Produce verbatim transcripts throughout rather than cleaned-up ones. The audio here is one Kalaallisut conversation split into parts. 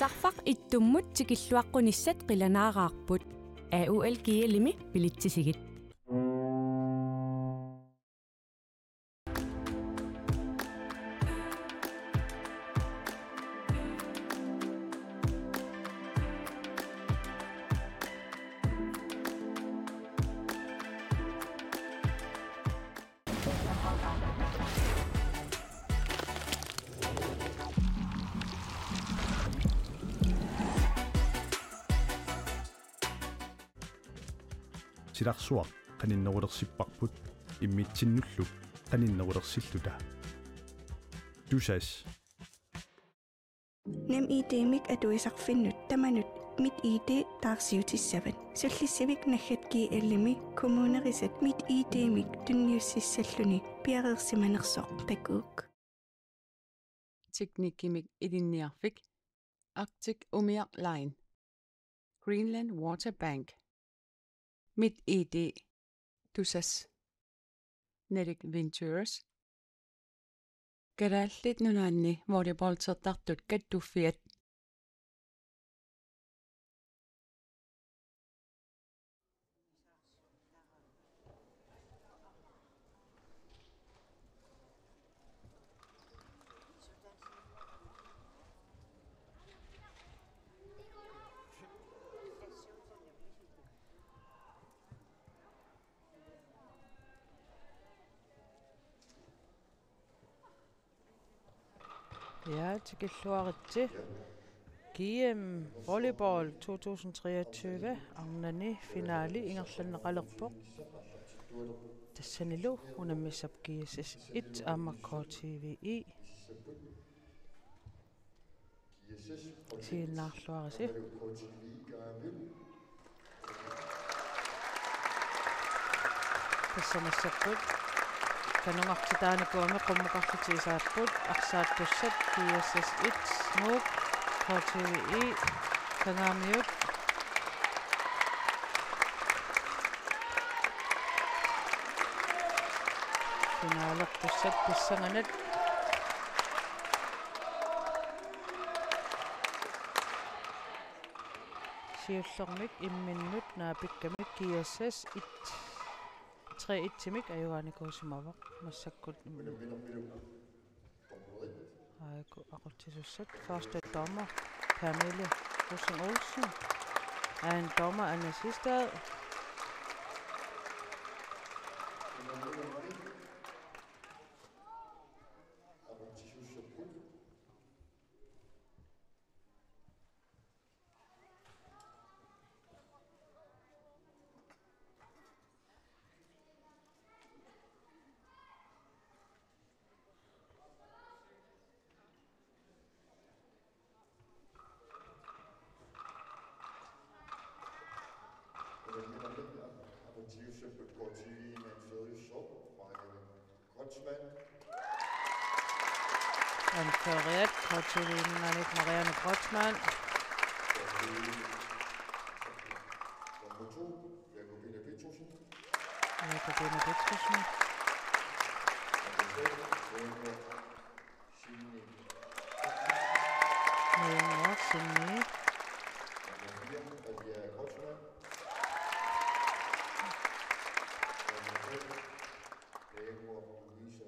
Tarfaq ittummut tikilluaqqunissat qilanaaraarput. A U L G L-imi bilitsisigit. Silarsuaq qaninnerulersipparput imminnullu qaninnerulersilluta. Tusass. NemID-mik atuisarfinnut tamanut MitID taarsiutissavat. Sullissivik naggat G L-imi kommunerisat MitID-mik tunniussissalluni piareersimanersoq takuuk. Teknikkimik ilinniarfik. Arctic Umiaq Line. Greenland Water Bank. MitID. Tusass. Nordic Ventures. Kalaallit Nunaanni volleyballtertartut kattuffiat. Ja, tikilluaritsi. G M Volleyball to tusind treogtyve, arnani finale ingerlanneqalerpoq. Tassanilu unammissap G S S et aamma K T V E. Isiginnaarluarisi. Tassa massakkut kanungartitaanikuugami qummukarlutik isaapput, arsaattussat G S S et Nuuk, K T V E Kangaamiut. Finalertussat pissanganaq. Siullermik imminnut naapikkamik G S S et, tre et-imik ajugaanikuusimavoq massakkut. Aajuku aqutsisussat. Første dommer Pernille Rosing Olsen. Anden dommer Anna Sistad. Anføreriat K T V Nunaanniit Marianne Kreutzmann. Nummer to, Jakobine Petrussen. Jakobine Petrussen. Nummer tre, Leonor Sinding. Leonor Sinding. Nummer fire, Alia Kreutzmann. Nummer fem, Leonor Louise.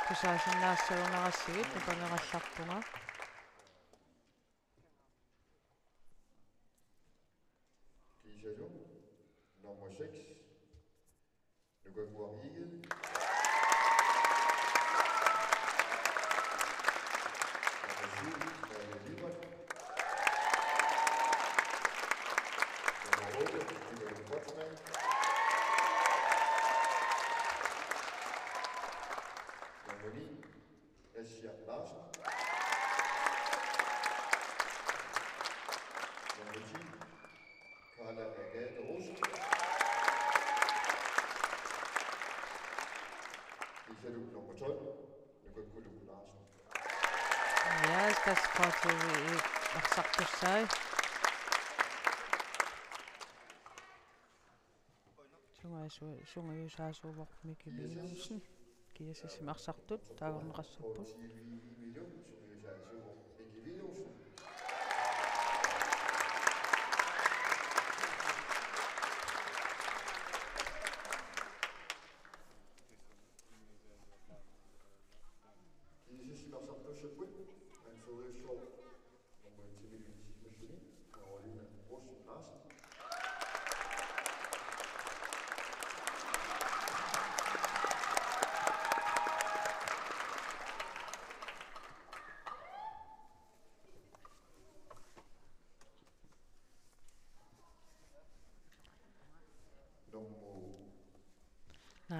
Tusaasinnaassagunarassigit tupangerallarpunga. Kiisalu nummer seks, Nukanguaq Egede. Nummer syv, Maja Libert. Nummer otte, Michael Kreutzmann. Nummer ni, Christian Larsen. Nummer ti, Karla Agathe Rust. Kiisalu nummer tolv, Nukanguaq Larsen. Ja, tassa K T V E arsartussai. Sungiusu-, sungiusaasuuvoq Miki Vilhelmsen. G S S-imi arsartut taagorneqassapput. K T V E-milu sungiusaasuuvoq Miki Vilhelmsen.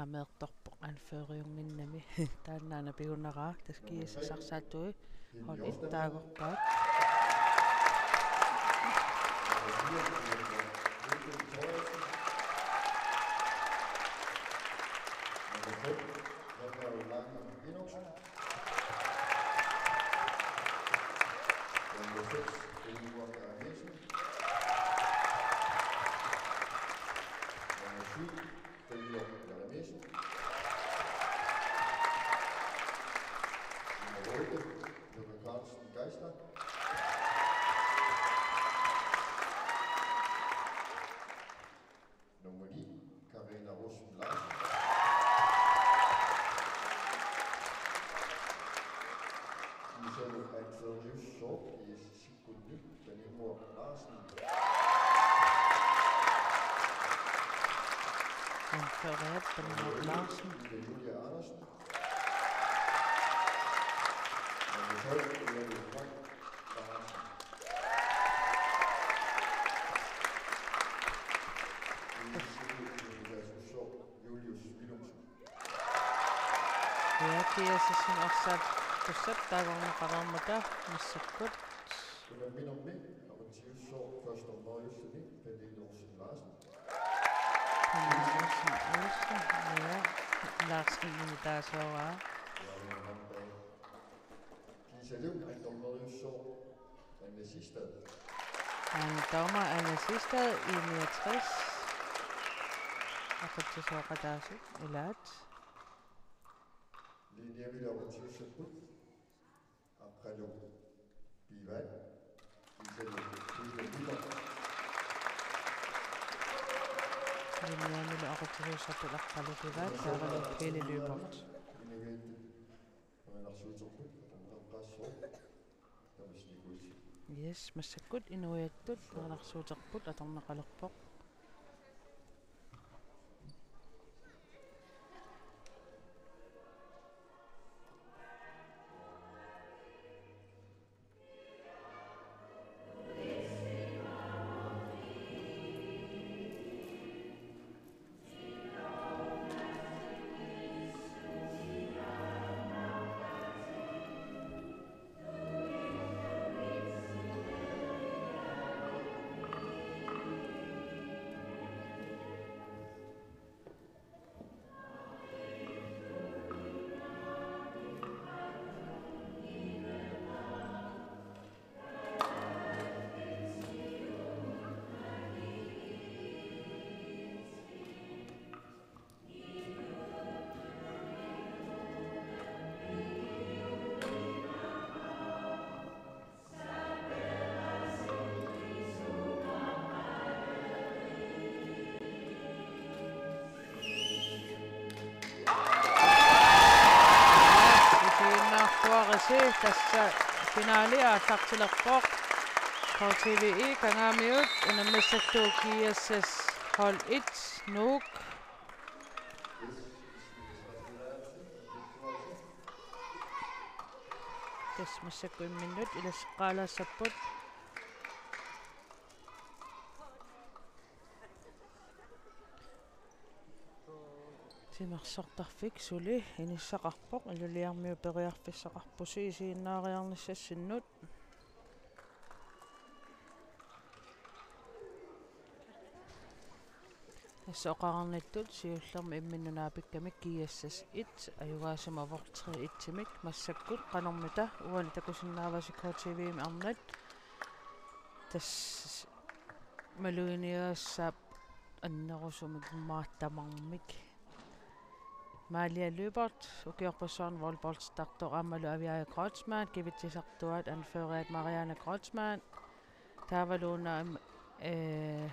ameertorpoq anføriunnginnami. Taannaana pigunaraa, tassa G S S arsaatui hold et taagorpaat. Nummer fem, Hanna Lange Enoksen. Nummer seks, Benny Walker Nielsen. Nummer syv, Benny Walker Nielsen. Nummer otte, Lykke Carlsen Geisler. Nummer ni, Karina Rosen Larsen. Isalo Anthonius Sorg, Sikkut Nyt, Benimor Larsen. Anfører Benimor Larsen. Julia Andersen. Nummer tolv, Julia Frank Larsen. Julius Willumsen. Ja, G S S-imi arsaattussat taagorneqareermata massakkut. Unamminermi aqutsisussaavoq første Mariusimi, Pernille Olsen Larsen. Pernille Olsen Larsen, ja. Larsen, Larsen, ja. Kiisalu antormeriussaaq Anne Sistad. Antorma Anne Sistad, I niogtres. Aqutsisooqataasut ilaat. Linjamilu aqutsisussapput Aqqalu Pivaat. Kiisalu Pelle Lyberth. Linjamilu aqutsisussapput Aqqalu Pivaat, taavalu Pelle Lyberth. Inuiattut angerlarsuuterput atorneqassooq Thomas Nikolsen. Yes, massakkut inuiattut angerlarsuuterput atorneqalerpoq. Isiginnaartuarisi tassa finaali aallartilerpoq. K T V E Kangaamiut unammissattut G S S hold et Nuuk. Tassa massakkut imminnut ilasseqqaalaassapput. Timersortarfik suli inissaqarpoq, Ilulissarmiut periarfissaqarpusi, isiginnaariarnissassinnut. Tassa oqarnittut siullermik imminnut naapikkamik G S S et ajugaasumavoq tre et-imik massakkut qanormita uani takusinnaavasi K T V-mi arnat. Tassa maluginiagassaaq annerusumik immaqa tamarmik. Malia Lyberth, ukiorpassuarni volleyballittartoq, aammalu Aviaja Kreutzmann, kivitsisartuaat anføreriat Marianne Kreutzmann. Taavalu una, eh,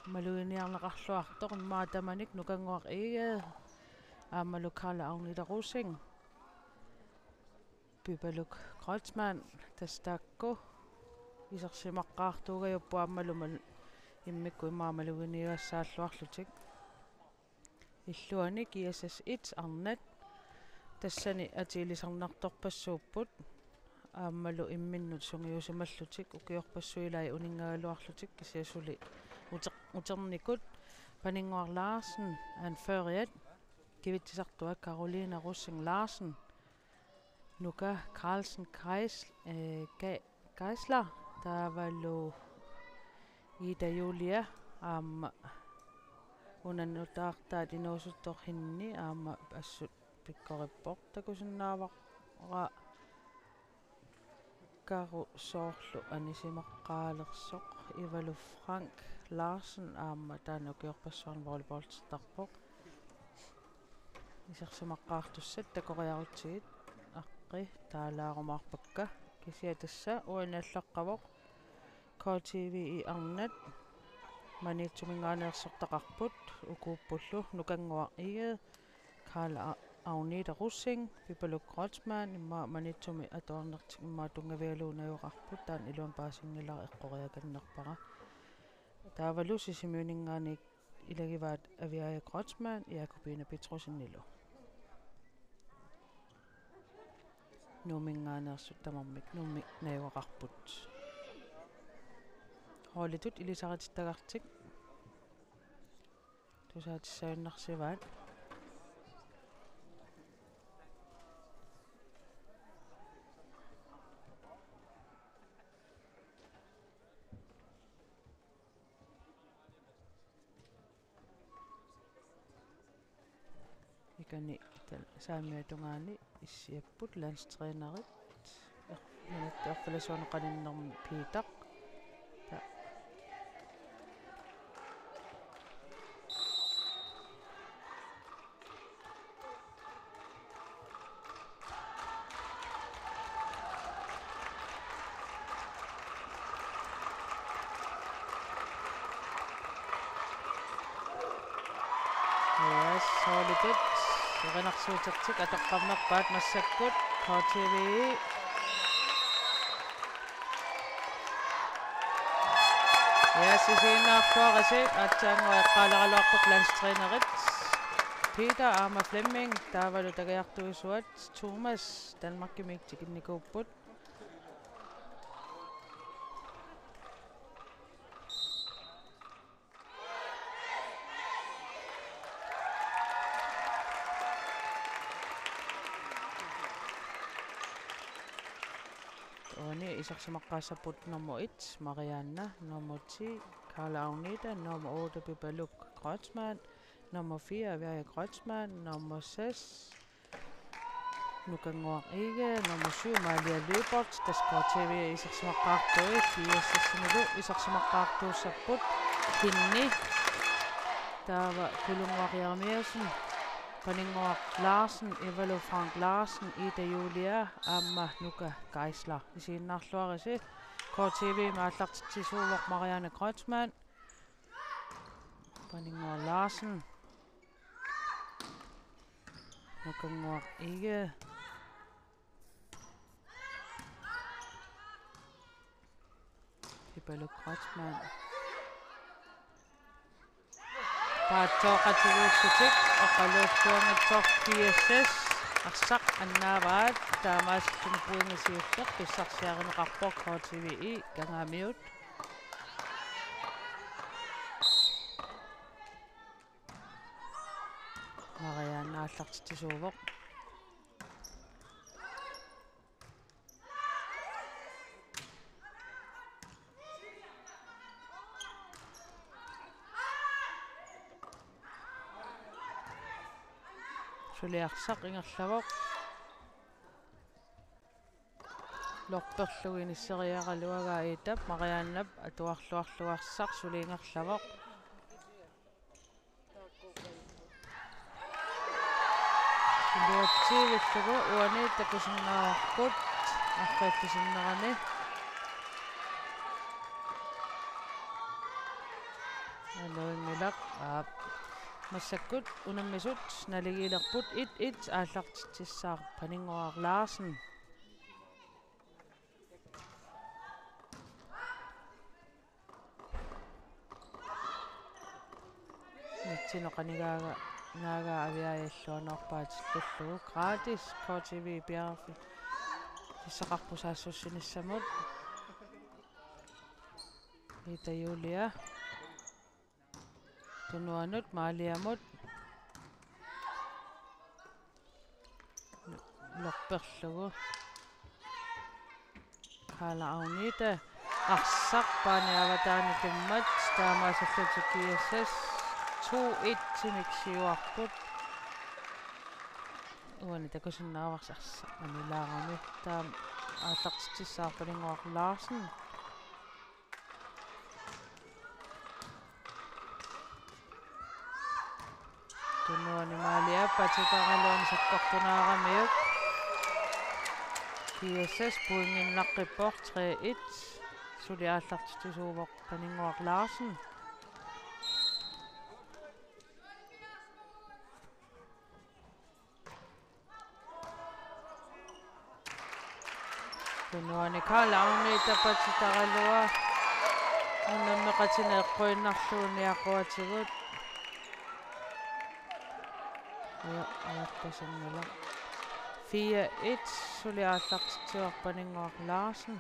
maluginiarneqarluartoq immaqa tamanik Nukannguaq Egede, aammalu Karla Agnete Rosing. Pipaluk Kreutzmann, tassa taakku isersimaqqaartuugajupput aammalu mal-, immikkut immaqa maluginiagassaalluarlutik. Illuani G S S et arnat tassani atiilisarnartorpassuupput, aammalu imminnut sungiusimallutik, ukiorpassuit ilai uninngagaluarlutik, kisianni suli uter-, uternikut. Paninnguaq Larsen anføreriat. Kivitsisartua Karoline Rosing Larsen, Nuka Carlsen Geis-, eh, Ge-, Geisler, taavalu Ida Julia, aamma unanutaartaat inuusuttoq Hinni, aamma assut pikkorippoq, takusinnaavara Karu soorlu anisimaqqaalersoq, Ivalu Frank Larsen, aamma taanna ukiorpassuarni volleyballittarpoq. Isersimaqqaartussat takoriarutsigit aqqi taalaarumaarpakka, kisianni tassa uani allaqqavoq K T V-i arnat Maniitsuminngaanneersortaqarput, ukuuppullu Nukannguaq Egede, Karla A-, Agnete Rosing, Pipaluk Kreutzmann, immaqa Maniitsumi atuarnertik immaqa tunngavigalugu najugaqarput, taanna iluamik paasinngilara, eqqoriakannerpara. Taavalu Sisimiuninngaanniit ilagivaat Aviaja Kreutzmann Jakobine Petrussenilu. Nuumminngaanneersut tamarmik Nuummi najugaqarput. Holditut ilisaritittagartik tusaatissagunarsivaat. Ikani tal-, saamiata tungaani issiapput landstrænerit. Er-, minut erfalasuarneq qaninnermi Piitaq. Ta-, Yes, holditut erinarsuutertik atoqqammerpaat massakkut K T V. Yes, isiginnaarluarisi, aatsaannguaq eqqaaleraluarput landstrænerit Peter aamma Flemming, taavalu takiartuisuat Thomas Danmarkimiit tikinnikuupput. Uani isersimaqqaassapput nummer et, Marianna, nummer ti, Karla Agnete, nummer otte, Pipaluk Kreutzmann, nummer fire, Aviaja Kreutzmann, nummer seks, Nukannguaq Egede, nummer syv, Malia Lyberth, tassa K T V isersimaqqaartui, P S S-imilu isersimaqqaartuussapput, Hinni, taava Kulunnguaq Jeremiassen, Paninnguaq Larsen, Ivalu Frank Larsen, Ida Julia, aamma Nuka Geisler. Isiginnaarluarisi, K T V-mi aallartitsisuuvoq Marianne Kreutzmann, Paninnguaq Larsen, Nukannguaq Egede, Pipaluk Kreutzmann. Paatsooqatigiillutik oqaluussuanngitsoq P S S arsaq annaavaat, taamaasilluni pointi siulleq pissarsiarineqarpoq K T V-i Kangaamiut. Marianne aallartitsisuuvoq. Suli arsaq ingerlavoq. Lorperlugu inisseriaraluagaa Iitap, Mariannap atuarluarluarsaq suli ingerlavoq. Iluatsiivillugu uani takusinnaavarput arriitsusinnerani. Aluinngilaq, aap. Massakkut unammisut naligiilerput, et et aallartitsissaaq Paninnguaq Larsen. Nitsinut qanigaaga naagaa Aviaja illuanoorpaatillullugu. Gratis K T V piareerfissaqarpoq saassussinissamut. Ida Julia. Tunuanut Maaliamut. Lorperlugu. Kaala Agnete arsaq paani avataani tummat, taamaasillutik G S S to et-imik siuarput. Uani takusinnaavarsi arsaq anilaarami. Taama aallartitsissaaq Paninnguaq Larsen. Tunuani Malia patitaraluani sakkortunaaramiuk. G S S pointinnaqqippoq tre et. Suli aallartitsisuuvoq Paninnguaq Larsen. Tunuani Kaala Agnete patitaraluaq. Unammeqatineq eqquinnarlugu niaquatigut. Aja, ajappasinngilaq. Fire et, suli aallartitsivoq Paninnguaq Larsen.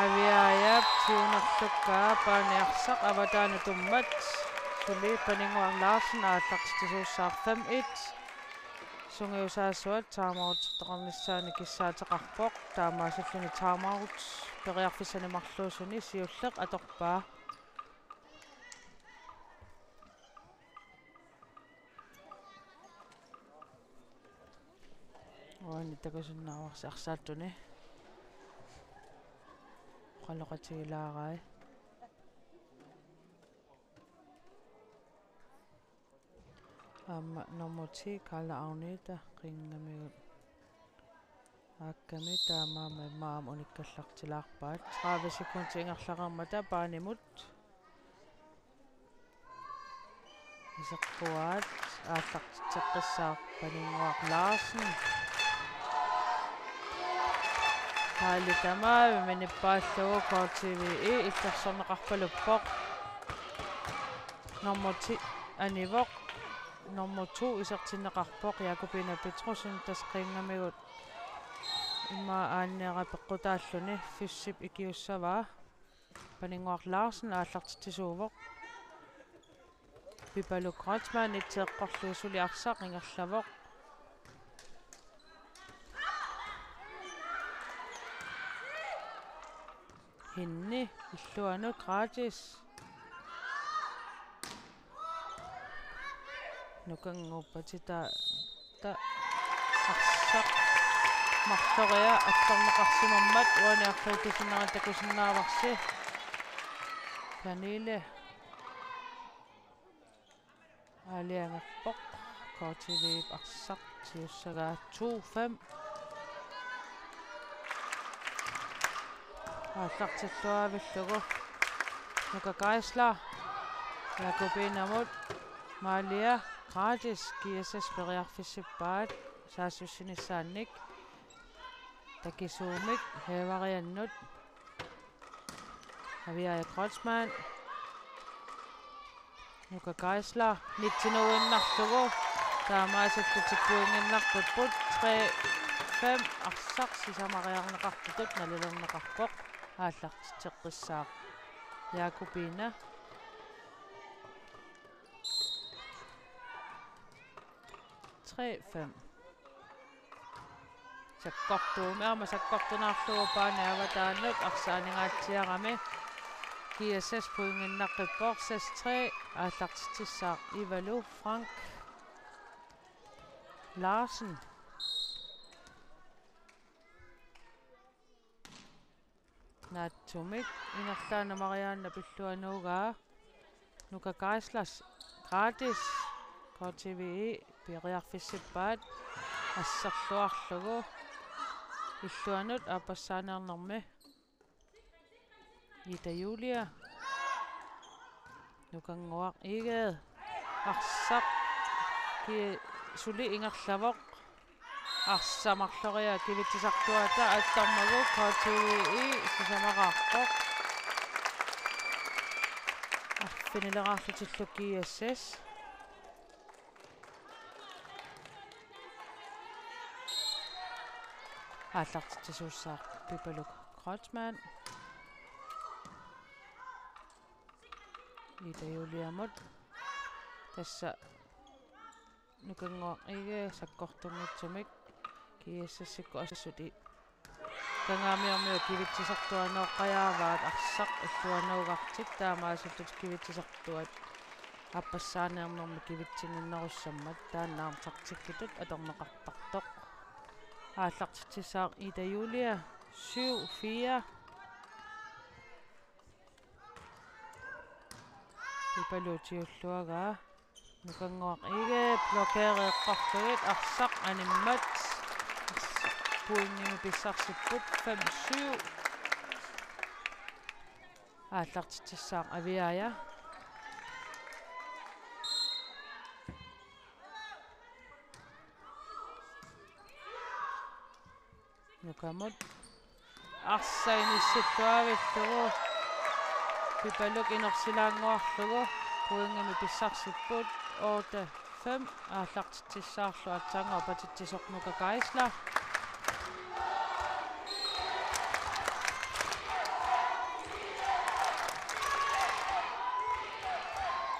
Aviaajap siunerlukkaa paani arsaq avataani tummat, suli Paninnguaq Larsen aallartitsisuussaaq fem et. Sungiusaasuat timeout-ertoqarnissaannik kissaateqarpoq, taamaasilluni timeout periarfissanik marluusuni siulleq atorpaa. Uani takusinnaavarsi arsaattuni oqaloqatigilaarai. Aamma nummer ti, Kaala Agnete, qingamigut aakkami, taamaammat immaqa aamma unikkallartilaarpaat. Tredive sekundit ingerlareermata paanimut iserpuaat, aallartitseqqissaaq Paninnguaq Larsen. Paali tamaat minippaallugu K T V E illersorneqarpaluppoq. Nummer ti anivoq. Nummer to isertinneqarpoq Jakobine Petrussen, tassa qingamigut immaqa aanniara peqqutaalluni. Fyssip ikiussavaa. Paninnguaq Larsen aallartitsisuuvoq. Pipaluk Kreutzmann itseeqqorlugu suli arsaq ingerlavoq. Hinni illuanut gratis. Nukannguuppatitaa ta arsaq marloria attorneqarsimammat uani arriitsusinnera takusinnaavarsi. Pernille aalajangerpoq. K T V-p arsaq siussagaa to fem. Aallartilluaavillugu. Nuka Geisler. Jakobinamut. Malia. Gratis. G S S periarfissippaat saassussinissaannik. Takisuumik Haveriannut. Aviaja Kreutzmann. Nuka Geisler nitsinuinnarlugu. Taamaasillutik pointinnarpipput. Tre fem. Arsaq sisamariarneqartutut nalilerneqarpoq. Aallartitseqqissaaq Jakobine. Tre fem. Sakkortuumik aamma sakkortunaarlugu paani avataanut arsaq aningaatsiarami. G S S pointinnarpippoq seks tre, aallartitsissaaq Ivalu Frank Larsen. Naatsumik ingerlaannaq Marianne pilluanuugaa. Nuka Geisler gratis. K T V E periarfissippaat. Asserluarlugu illuanut aappassaaneernermi. Ida Julia. Nukannguaq Egede. Arsaq ki-, suli ingerlavoq. Arsaq marloria kivitsisartuata attarmagu K T V E sisamaraarpoq. Arfinileraarlutillu G S S. Aallartitsisuussaaq Pipaluk Kreutzmann. Ida Juliamut. Tassa Nukannguaq I G sakkortunngitsumik GSS-ikkut assut Kangaamiormiut kivitsisartuaannooqqajaavaat arsaq illuanuugartik, taamaasillutik kivitsisartuat aappassaaneernermi kivitsinnginnerussammat, taanna aamma taktikkitut atorneqartartoq. Aallartitsissaaq Ida Julia, syv fire. Pipaluk siulluagaa. Nukannguaq I G blokeereeqqorlugit arsaq animmat. Pointimik pissarsipput fem syv. Aallartitsissaaq Aviaja. Nukamut. Arsaq inissilluavillugu. Pipaluk inersilaannguarlugu. Pointimik pissarsipput otte fem. Aallartitsissaarlu aatsaannguaq patitsisoq Nuka Geisler.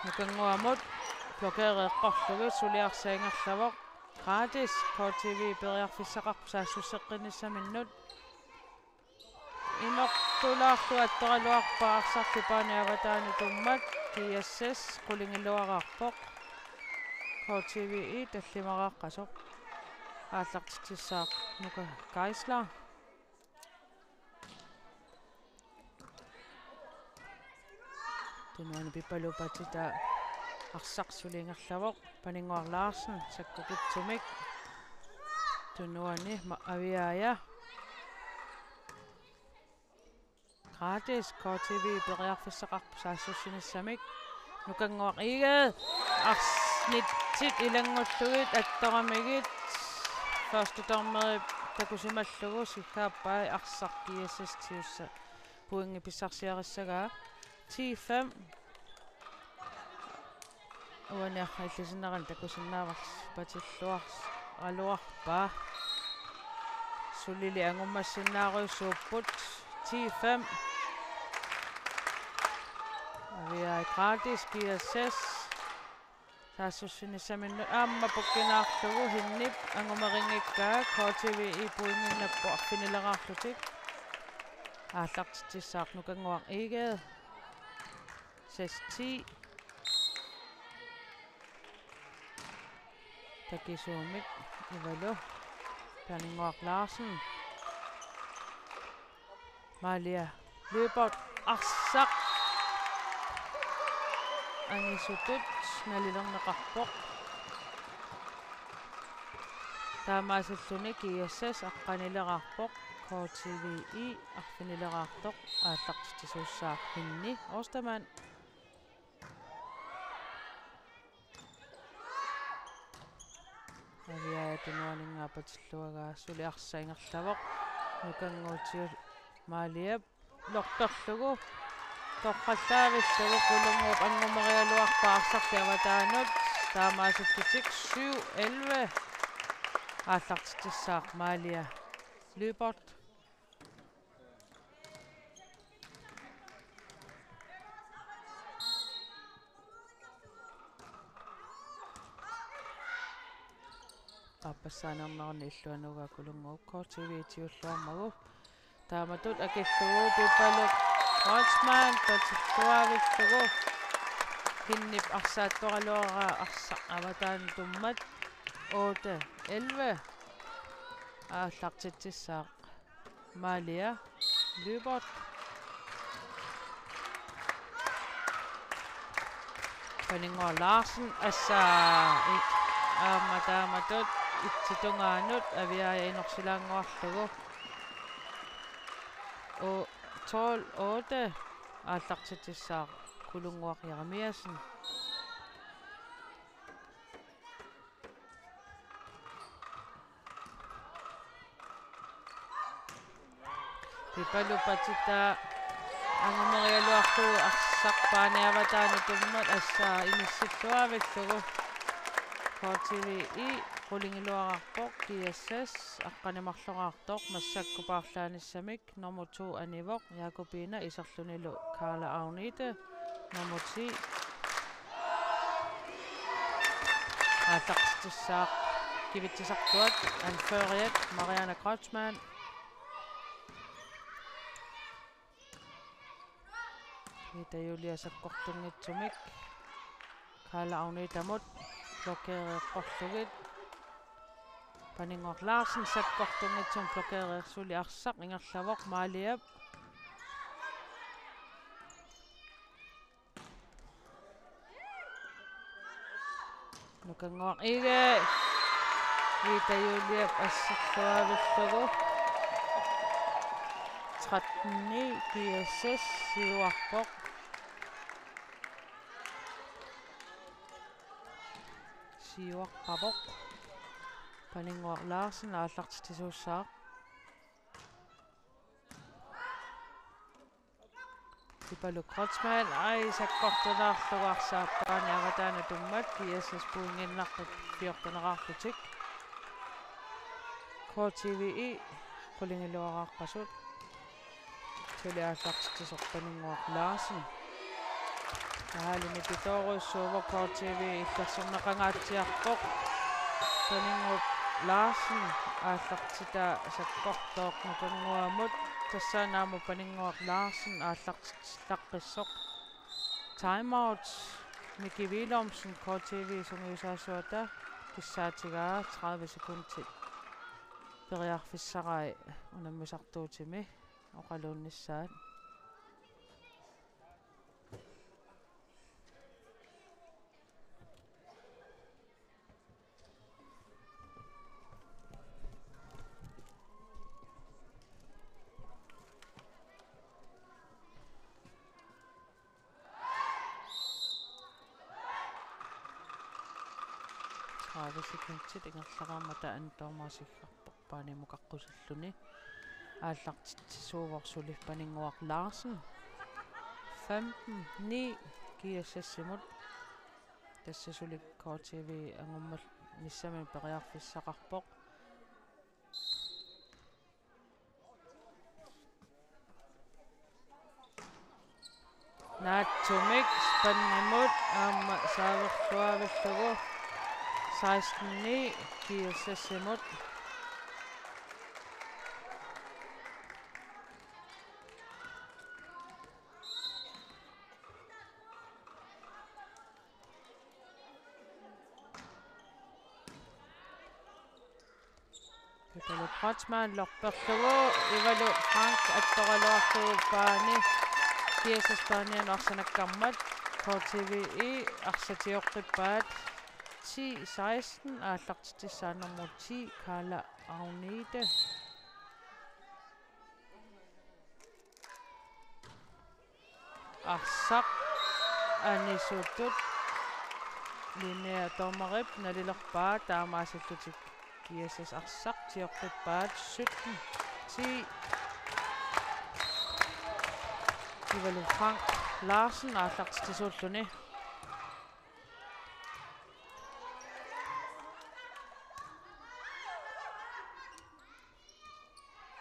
Nukannguamut blokeereeqqorlugit suli arsaq ingerlavoq. Gratis. K T V periarfissaqarpoq saassusseqqinnissaminnut. Inortulaarlugu attoraluarpaa arsarlu Paani avataani tummat. GSS qulingiluaraarpoq. K T V I tallimaraaqqasoq. Aallartitsissaaq Nuka Geisler. Tunuani Pipaluk patitaa arsaq suli ingerlavoq. Paninnguaq Larsen sakkukitsumik. Tunuani ma-, Aviaja. Gratis. K T V periarfissaqarpoq saassussinissamik. Nukannguaq I G. Arsnitsit ilanngullugit attoramigit. Første dommeri takusimallugu siggaappai arsaq GSS-iussat pointit pissarsiarissagaa. Ti fem. Uani aamma ilisinerani takusinnaavarsi patilluarsi aluarpaa. Sulili angummassinnaarujussuupput. Ti fem. Aviaja Gratis GSS. Saassussinissaminnut aamma pukkinaarlugu Hinnip angumeqanngikkaa, K T V I pointinnappoq arfinileraarlutik. Aallartitsissaaq Nukannguaq I G. Seks ti. Takisuumik Ivalu. Paninnguaq Larsen. Malia Lyberth arsaq angisutut nalilerneqarpoq. Taamaasilluni GSS aqqanileraarpoq, K T V I arfinileraartoq. Aallartitsisuussaaq Hinni Ostermann. Aviaja tunuaninngaa patilluagaa, suli arsaq ingerlavoq. Nukannguutsiu Maliap lorperlugu. Torrallaavillugu Kulunnguup angumerigaluarpaa arsarlu avataanut. Taamaasillutik syv elleve. Aallartitsissaaq Malia Lyberth. Aappassaaneernerani illuanuugaa Kulunnguup K T V-tiulluarmagu. Taamatut akillugu Pipaluk Kreutzmann patilluaavillugu. Hinnip arsaattoraluaraa arsaq avataani tummat otte elleve. Aallartitsissaaq Malia Lyberth. Paninnguaq Larsen, assa, i-, aamma taamatut itsi tungaanut Aviaja inorsilaannguarlugu. O-, tolv otte, aallartitsissaaq Kulunnguaq Jeremiassen. Pipaluk patitaa angumerigaluarlugu arsaq Paani avataani tummat, assa inissilluaavillugu. K T V I qulingiluaraarpoq, GSS aqqaneq-marloraartoq, massakkut paarlaanissamik nummer to anivoq, Jakobine iserlunilu Karla Agnete. Nummer ti. Aallartitsissaaq kivitsisartuat, anføreriat Marianne Kreutzmann. Ida Julia sakkortunngitsumik Karla Agnetamut blokeereqqorlugit. Paninnguaq Larsen sakkortunngitsumik blokeereersoq, suli arsaq ingerlavoq Maaliap. Nukannguaq Egede. Ida Juliap asserluaavillugu. Tretten ni, G S S siuarpoq. Siuarpavoq. Paninnguaq Larsen aallartitsisuussaaq. Pipaluk Kreutzmann, ai, sakkortunaarlugu arsaq aappaani avataani tummat, G S S pointinnarput fjorteneraarlutik. K T V I qulingiluaraarpasut. Suli aallartitsisoq Paninnguaq Larsen. Aali mititoorujussuuvoq, K T V I illersorneqangaatsiarpoq. Paninnguaq Larsen aallartitaa sakkortooq Nukannguamut. Tassaana aamma Paninnguaq Larsen aallartitseqqisoq. Timeout. Miki Willumsen, K T V I sungiusaasuata, kissaatigaa tredive sekundit periarfissarai unammisartuutimi oqaluunnissaat. Tredive sekundit ingerlareermata anden dommeri siggarpoq paanimut qaqqusilluni. Aallartitsisuuvoq suli Paninnguaq Larsen. Femten ni G S S-imut. Tassa suli K T V I angummallissaminut periarfissaqarpoq. Naatsumik spandimut aamma saaverluaavillugu, seksten ni G S S-imut. Pipaluk Kreutzmann lorperlugu, Ivalu Frank attoraluarlugu paani, G S S paanianut arsanakkarmat, K T V I arsaq tioqqippaat, ti seksten, aallartitsissaaq nummer ti, Karla Agnete. Arsaq anisutut linjea dommerip nalilerpaa, taamaasillutik G S S arsaq tioqqippaat, sytten ti. Ivalu Frank Larsen aallartitsisuulluni.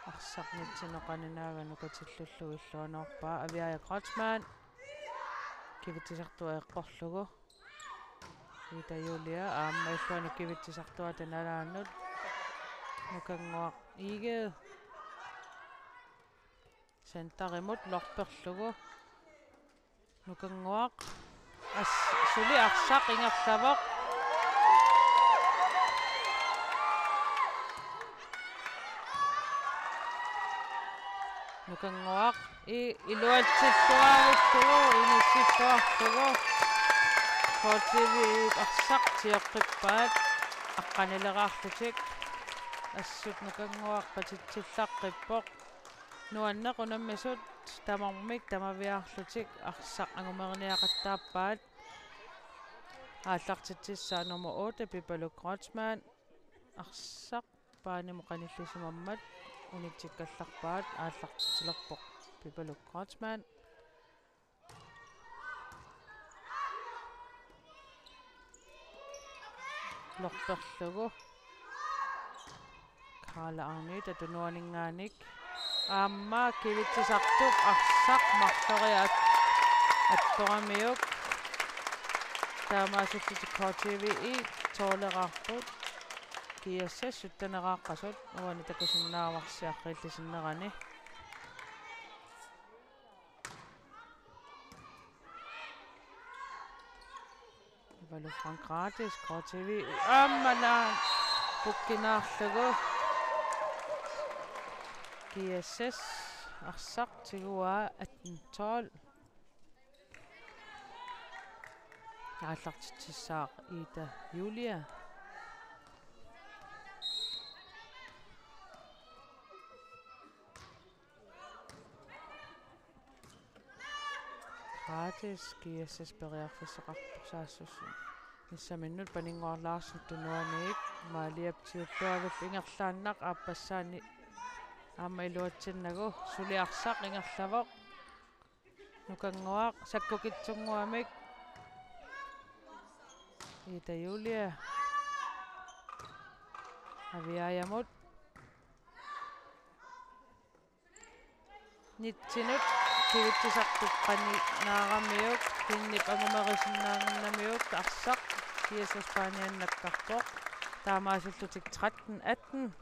Arsaq nitsinut qaninaagaa nukatillullugu illuanoorpaa, Aviaja Kreutzmann. Kivitsisartua eqqorlugu. Ida Julia aamma illuanut kivitsisartuata nalaanut. Nukannguaq Egede. Centerimut lorperlugu. Nukannguaq. As-, suli arsaq ingerlavoq. Nukannguaq i-, iluatsilluarlugu, inissilluarlugu. K T V I arsaq tioqqippaat, aqqanileraarlutik. Assut Nukannguaq patitsillarpippoq. Nuanneq unammisut tamarmik tamaviaarlutik arsaq angumeriniaqattaappaat. Aallartitsissaaq nummer otte, Pipaluk Kreutzmann. Arsaq paanimut qanillisimammat unitsikkallarpaat, aallartitsilerpoq Pipaluk Kreutzmann. Lorperlugu. Karla Agnete tunuaninngaanniit. Aamma kivitsisartup arsaq marloriaat. attoramiuk. Taamaasillutik K T V I tolveraarput. G S S sytteneraaqqasut, uani takusinnaavarsi arriillisinnerani. Ivalu Frank Gratis, K T V, aamma aana pukkinaarlugu. G S S arsaq tiguaa atten tolv. Aallartitsissaaq Ida Julia. Gratis, G S S periarfissaqarpoq saassussiinissaminnut. Paninnguaq Larsen tunuaniit, Maaliap siulliullugu ingerlaannaq aappassaani aamma iluatsinnagu, suli arsaq ingerlavoq. Nukannguaq sakkukitsunnguamik. Ida Julia. Aviaajamut. Nitsinut kivitsisartup qaninaaramiuk, Finnip angumerisinnaannginnamiuk, arsaq G S S paaniannakkarpoq. Taamaasillutik tretten atten.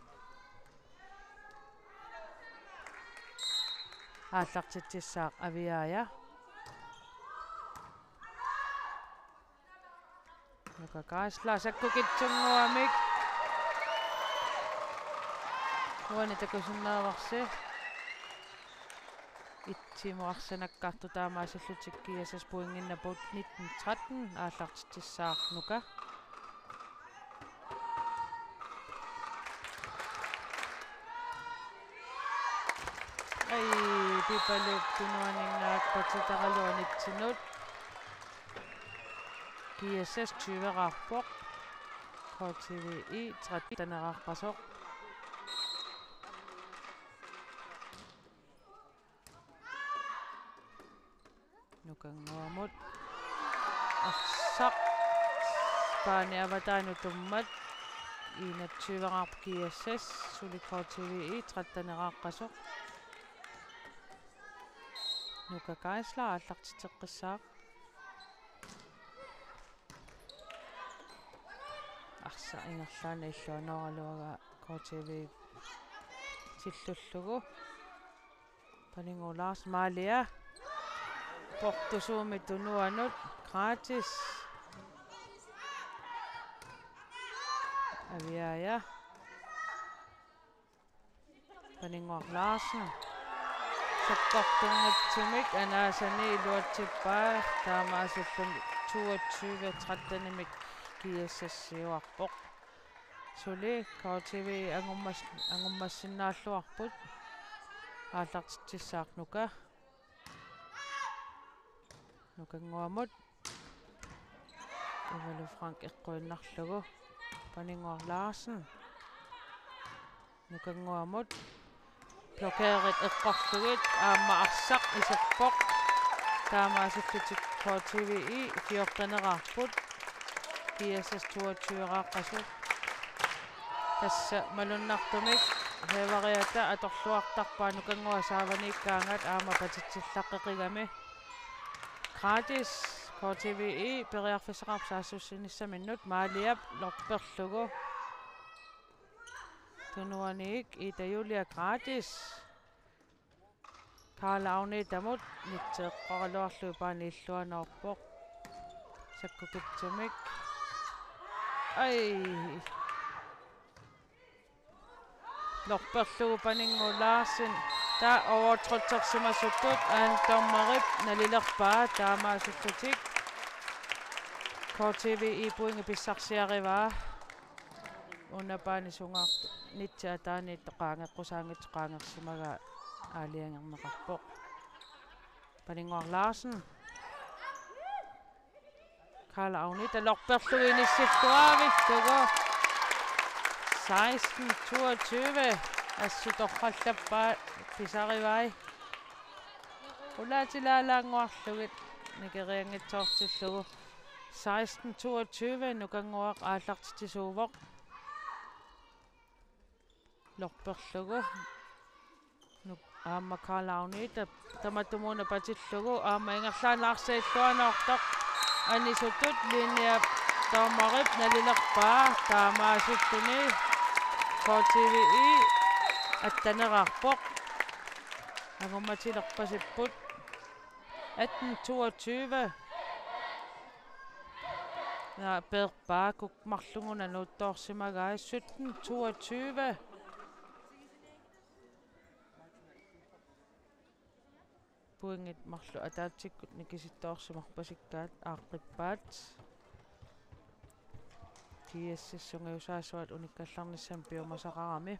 Aallartitsissaaq Aviaaja. Nuka Geisler sakkukitsunnguamik. Uani takusinnaavarsi. Itsimut arsanakkartoq, taamaasillutik G S S pointinnapput nitten tretten, aallartitsissaaq Nuka. Ai, Pipaluup tunuaninngaanniit patitaraluaq nitsinut. G S S tyveraarpoq. K T V I tretteneraaqqasoq. Nukannguamut. Arsaq. Paani avataanut tummat. Enogtyveraarpoq G S S, suli K T V I tretteneraaqqasoq. Nuka Geisler aallartitseqqissaaq. Arsaq ingerlaannaq illuanooraluaraa K T V tillullugu. Paninnguaq Larsen, Maalia. Portusuummi tunuanut. Gratis. Aviaaja. Paninnguaq Larsen. Sakkortunngitsumik anaasani iluatsippaa, taamaasillutik toogtyve trettenimik G S S-iuarpoq. Suli K T V angummas-, angummassinnaalluarput. Aallartitsissaaq Nuka. Nukannguamut. Ivalu Frank eqquinnarlugu. Paninnguaq Larsen. Nukannguamut. Blokerit eqqorlugit aamma arsaq iserpoq. Taamaasillutik K T V I fjorteneraarput. G S S toogtyveraaqqasoq. Tassa malunnartumik Høveriata atorluartarpaa Nukannguaq saavaniikkaangat aamma patitsillaqqeqigami. Gratis, K T V I periarfissaqarpoq saassussiinissaminnut, Maaliap lorperlugu. Tunuaniit Ida Julia Gratis. Karla Agnetamut, nitsi eqqoraluarlugu paani illuanoorpoq. Sakkukitsumik. Ai. Lorperlugu Paninnguaq Larsen. Taava overtrådtersimasuttut aamma dommerip nalilerpaa, taamaasillutik K T V I pointi pissarsiarivaa. Una paani sungaartoq nitsi ataaniittoq qaangeqqusaanngitsoq qaangersimagaa aalajangerneqarpoq. Paninnguaq Larsen. Karla Agnete lorperlugu inissilluaavillugu. Seksten toogtyve. Assut torrallappaa pisarivai. Qulaatilaalaannguarlugit nikerianngitsoortillugu. Seksten toogtyve, Nukannguaq aallartitsisuuvoq. Lorperlugu. Nuk-, Aamma Karl Agnete tamatumuuna patillugu aamma ingerlaannaq arsaq illuanoortoq anisutut linjap dommerip nalilerpaa taamaasilluni K T V I attaneraarpoq. Angummatilerpasipput atten toogtyve. Naa, peerpaa kuk- marlunnguna nuuttoorsimagai sytten toogtyve. Pointit marluk ataatsikkut nikisittoorsimarpasikkaat aaqqippaat. G S S sungiusaasuat unikkallarnissamik piumasaqarami.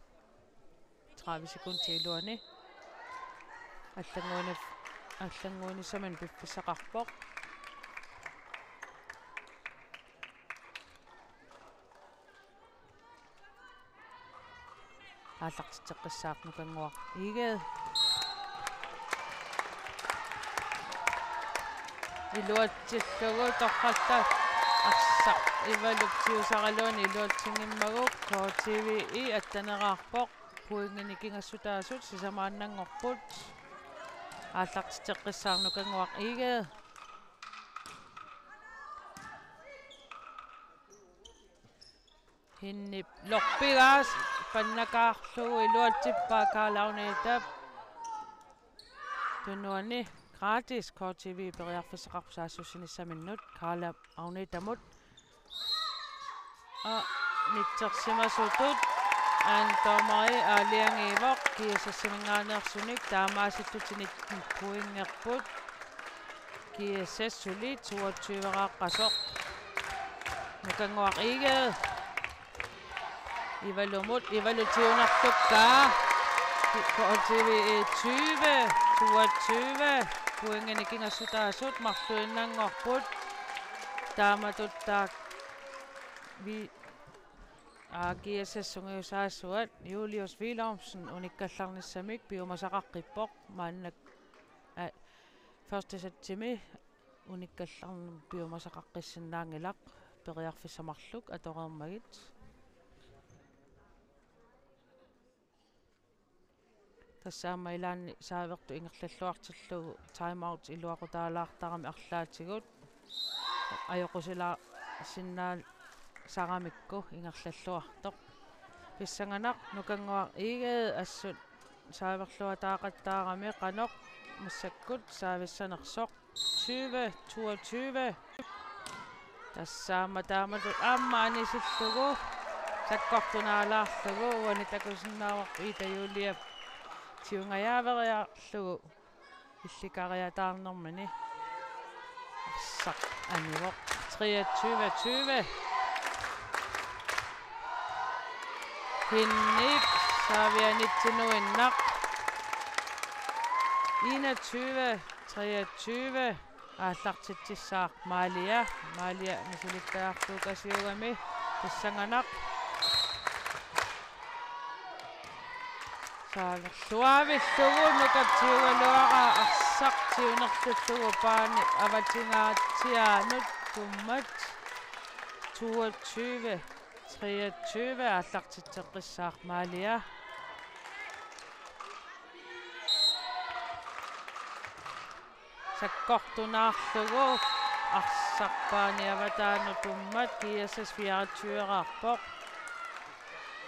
Tredive sekunder iluani. Allannguini-, allannguinissaminut piffissaqarpoq. Aallartitseqqissaaq Nukannguaq Egede. Iluatsillugu torrallat arsaq Ivalup tigusaraluani iluatsinngimmagu K T V I attaneraarpoq. Pointit nikingassutaasut sisamaannanngorput. Aallartitseqqissaaq Nukannguaq Egede. Hinnip lorpigaas pannakaarlugu iluatsippaa Karl Agnetep tunuani. Gratis K T V periarfissaqarpoq saassussinissaminnut Karl Agnetemut. Aa, nitsersimasutut aamma dommeri aalajangiivoq G S S-iminngaanneersunik, taamaasilluni nitten pointerput. G S S suli toogtyveraaqqasoq. Nukannguaq Egede. Ivalumut, Ivalu tigusarlukkaa. K T V I tyve toogtyve. Pointit nikingassutaasut marluinnanngorput. Taamatut taakku vi-, aa, G S S sungiusaasuat Julius Willumsen unikkallarnissamik piumasaqaqqippoq maannak, aa, første sætimi unikkallarnermut piumasaqaqqissinnaanngilaq periarfissat marluk atoreermagit. Tassa aamma ilaanni saavertut ingerlalluartillugu timeout iluaqutaalaartarami arlaatigut ajoqusilaarsinnaasaramikku ingerlalluartoq. Pissanganaq Nukannguaq Egede assut saaverluataaqattaarami qanoq massakkut saavissanersoq. Tyve toogtyve. Tassa aamma taamatut aamma anisillugu sakkortunaalaarlugu uani takusinnaavarput Ida Juliap tigungajaaveeriarlugu illikariataarnermini. Arsaq anivoq. Treogtyve tyve. Hinnip saavianitsinuinnaq. Enogtyve treogtyve. Aallartitsissaaq Maalia. Maalia misilittagartuukasiugami pissanganaq. Saaverluavillugu nukatsiugaluaraa arsaq tigunerlullugu paani avatingaatsiaanut tummat. Toogtyve treogtyve aallartitseqqissaaq Maalia. Sakkortunaarlugu arsaq paani avataanut tummat. G S S fireogtyveraarpoq.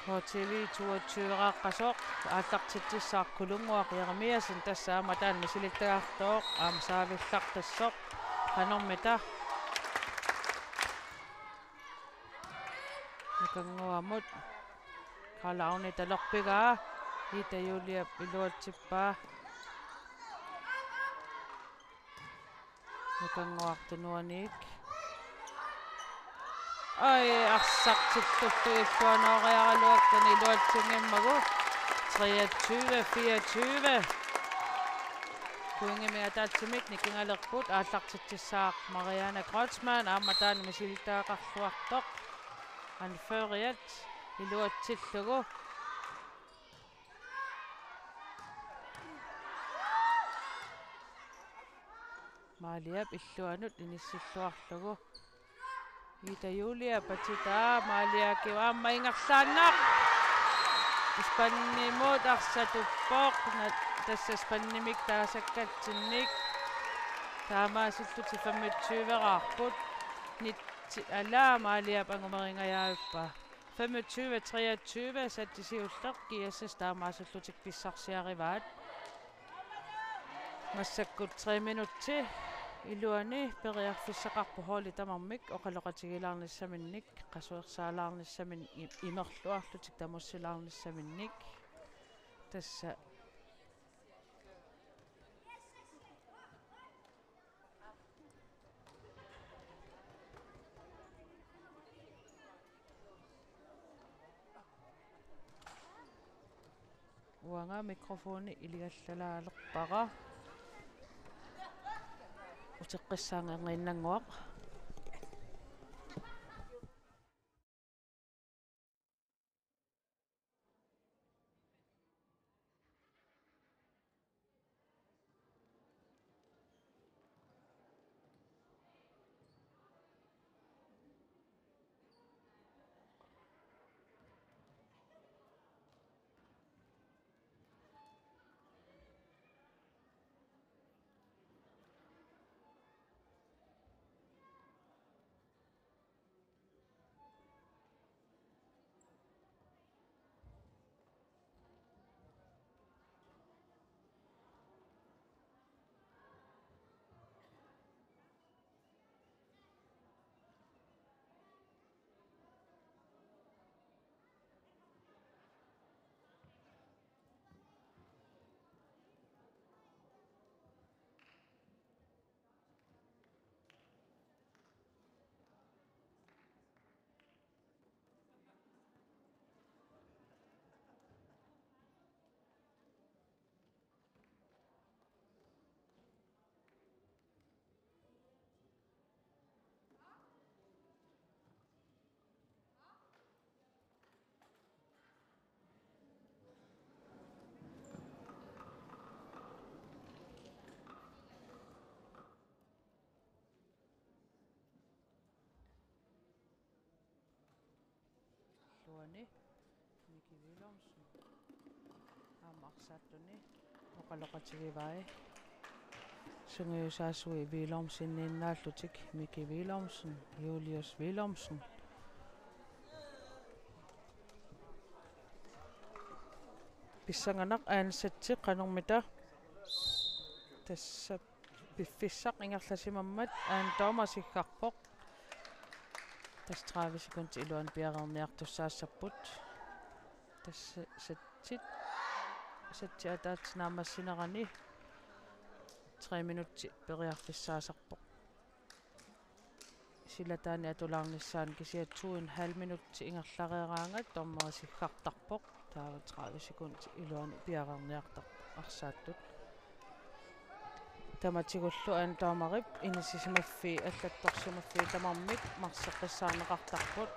H T V toogtyveraaqqasoq. Aallartitsissaaq Kulunnguaq Jeremiassen, tassa aamma taanna misilittagartoq aamma saavillartassoq. Qanormita? Nukannguamut. Karl Agnete lorpigaa. Ida Juliap iluatsippaa. Nukannguaq tunuaniik. Ai, arsaq tillullugu illuanooriaraluakkani iluatsinngimmagu. Treogtyve fireogtyve. Pointimik ataatsimik nikingalerput, aallartitsissaaq Marianne Kreutzmann, aamma taanna misilittagaqarluartoq. Anføreriat iluatsillugu. Maaliap illuanut inissilluarlugu. Ida Julia patitaa, Maalia kiva aamma ingerlaannaq. Ispanimut arsaq tuppoq, na-, Tassa spandimik taasakkatsinnik taamaasillutik femogtyve-raarput. Nitti-, alaa, Maaliap angumeringajavippa. Femogtyve treogtyve, Satti siulleq, G S S taamaasillutik pissarsiarivaat. Massakkut tre minutsi iluani periarfissaqarpoq holdit tamarmik oqaloqatigilaarnissaminnik, qasuersaalaarnissaminnik, i-, imerluarlutik tamussilaarnissaminnik. Tassa uanga mikrofoni iligallalaalerpara. Uteqqissaannginnannguaq. Illuani Miki Willumsen. Aamma arsaattuni oqaloqatigivai. Sungiusaasui Willumseniinnaallutik Miki Willumsen, Julius Willumsen. Pissanganaq anden sæt qanormita. Tassa piffissaq ingerlasimammat anden dommer siggarpoq. Tassa tredive sekundit iluani piareerniartussaassapput. Tassa sætsit, sætsit ataatsit naammassinerani tre minutsit periarfissaasarpoq. Silataani atulaarnissaanut kisianni to en halv minutsi ingerlareeraangat dommeri siggartarpoq. Taava tredive sekundit iluani piareerniartarpoq arsaattut. Tamatigullu anden dommerip inissisimaffii allattorsimaffii tamarmik marseqqissaarneqartarput,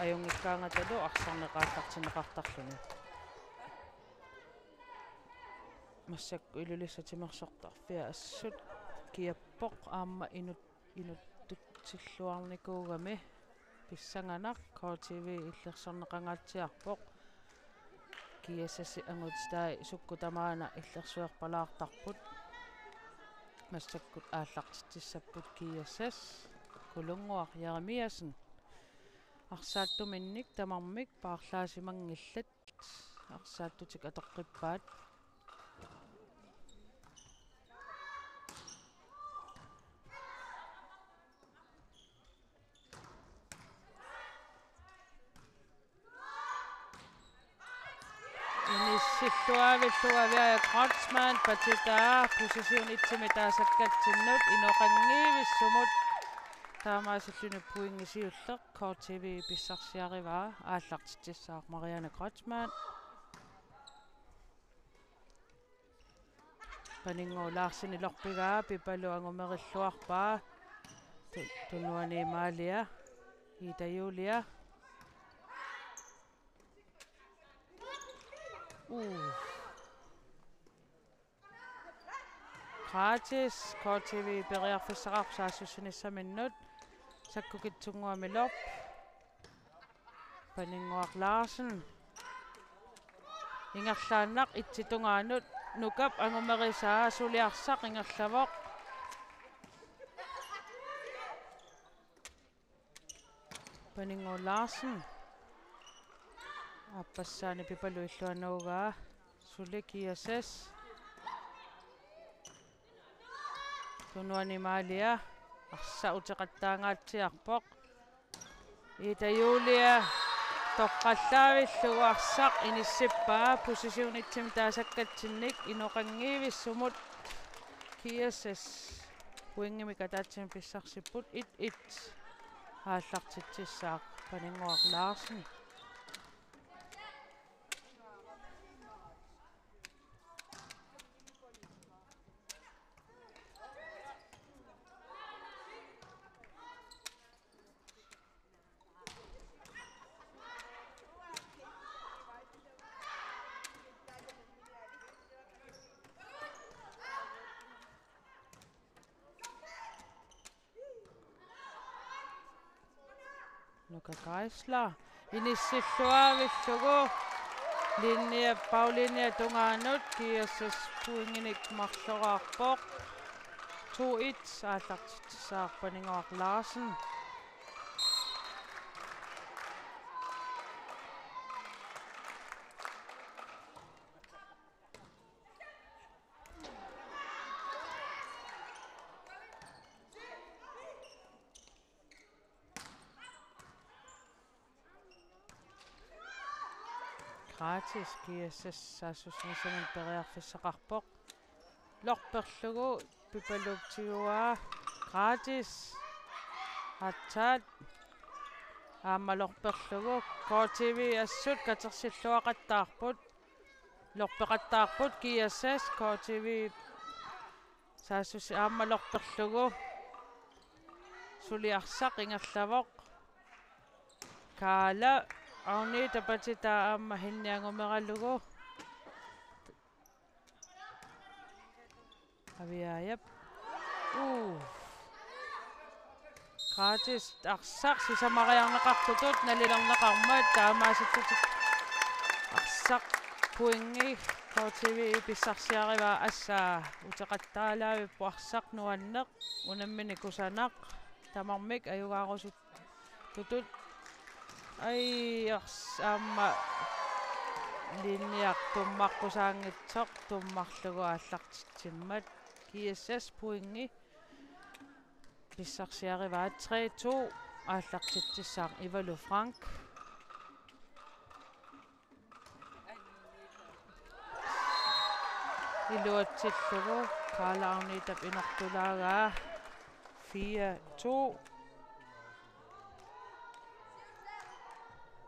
ajunngikkaangatalu arsarneq aallartinneqartarluni. Massakkut Ilulissat timersortarfia assut kiappoq aamma inut-, inuttutsilluarnikuugami. Pissanganaq, K T V illersorneqangaatsiarpoq. G S S angutitai sukkut tamaana illersuerpalaartarput. Massakkut aallartitsissapput G S S. Kulunnguaq Jeremiassen. Arsaattuminnik tamarmik paarlaasimanngillat. Arsaattutik atoqqippaat. Inissilluavillugu Aviaja Kreutzmann patitaa position et-imi taasakkatsinnut inoqanngivissumut. Taamaasilluni pointi siulleq K T V pissarsiarivaa, aallartitsissaaq Marianne Kreutzmann. Paninnguaq Larsenilorpigaa, Pipalu angumerilluarpaa. Tu-, tunuani Maalia, Ida Julia. Uu. Gratis, K T V periarfissaqarpoq saassussinissaminnut. Sakku Kitsunnguamilorp. Paninnguaq Larsen. Ingerlaannaq et-ip tungaanut Nukap angumerisaa, suli arsaq ingerlavoq. Paninnguaq Larsen. Aappassaani Pipaluk illuannuugaa. Suli G S S. Tunuani Malia. Arsaq uteqattaangaatsiarpoq. Ida Julia toqqallaavillugu arsaq inissippaa, positionitsimik taasakkatsinnik inoqanngivissumut G S S pointimik ataatsimik pissarsipput. Et et aallartitsissaaq Paninnguaq Larsen. Nuka Geisler inissilluaavillugu linje, baglinjep tungaanut, G S S pointinik marloraarpoq. To et aallartitsissaaq Paninnguaq Larsen. Gratis, G S S saassussinissamut periarfissaqarpoq. Lorperlugu Pipaluk tiguaa. Gratis. Aatsaat. Aamma lorperlugu. K T V assut katersilluaqattaarput. Lorpeqattaarput G S S, K T V saassussi aamma lorperlugu. Suli arsaq ingerlavoq. Kaala Agnete patitaa aamma Henni angumeralugu. Aviaajap. Uu. Gratis arsaq sisamariarneqartutut nalilerneqarmat taamaasillutik arsaq pointi K T V pissarsiarivaa, asaa uteqattaalaavippoq arsaq nuanneq unammineq kusanaq tamarmik ajugaarusut tutut. Ai, ars-, aamma linje tummarqusaanngitsoq tummarlugu aallartitsimmat. G S S pointi pissarsiarivaa, tre to aallartitsissaaq Ivalu Frank. Iluatsillugu Kaala Agnetep inortulaagaa, fire to.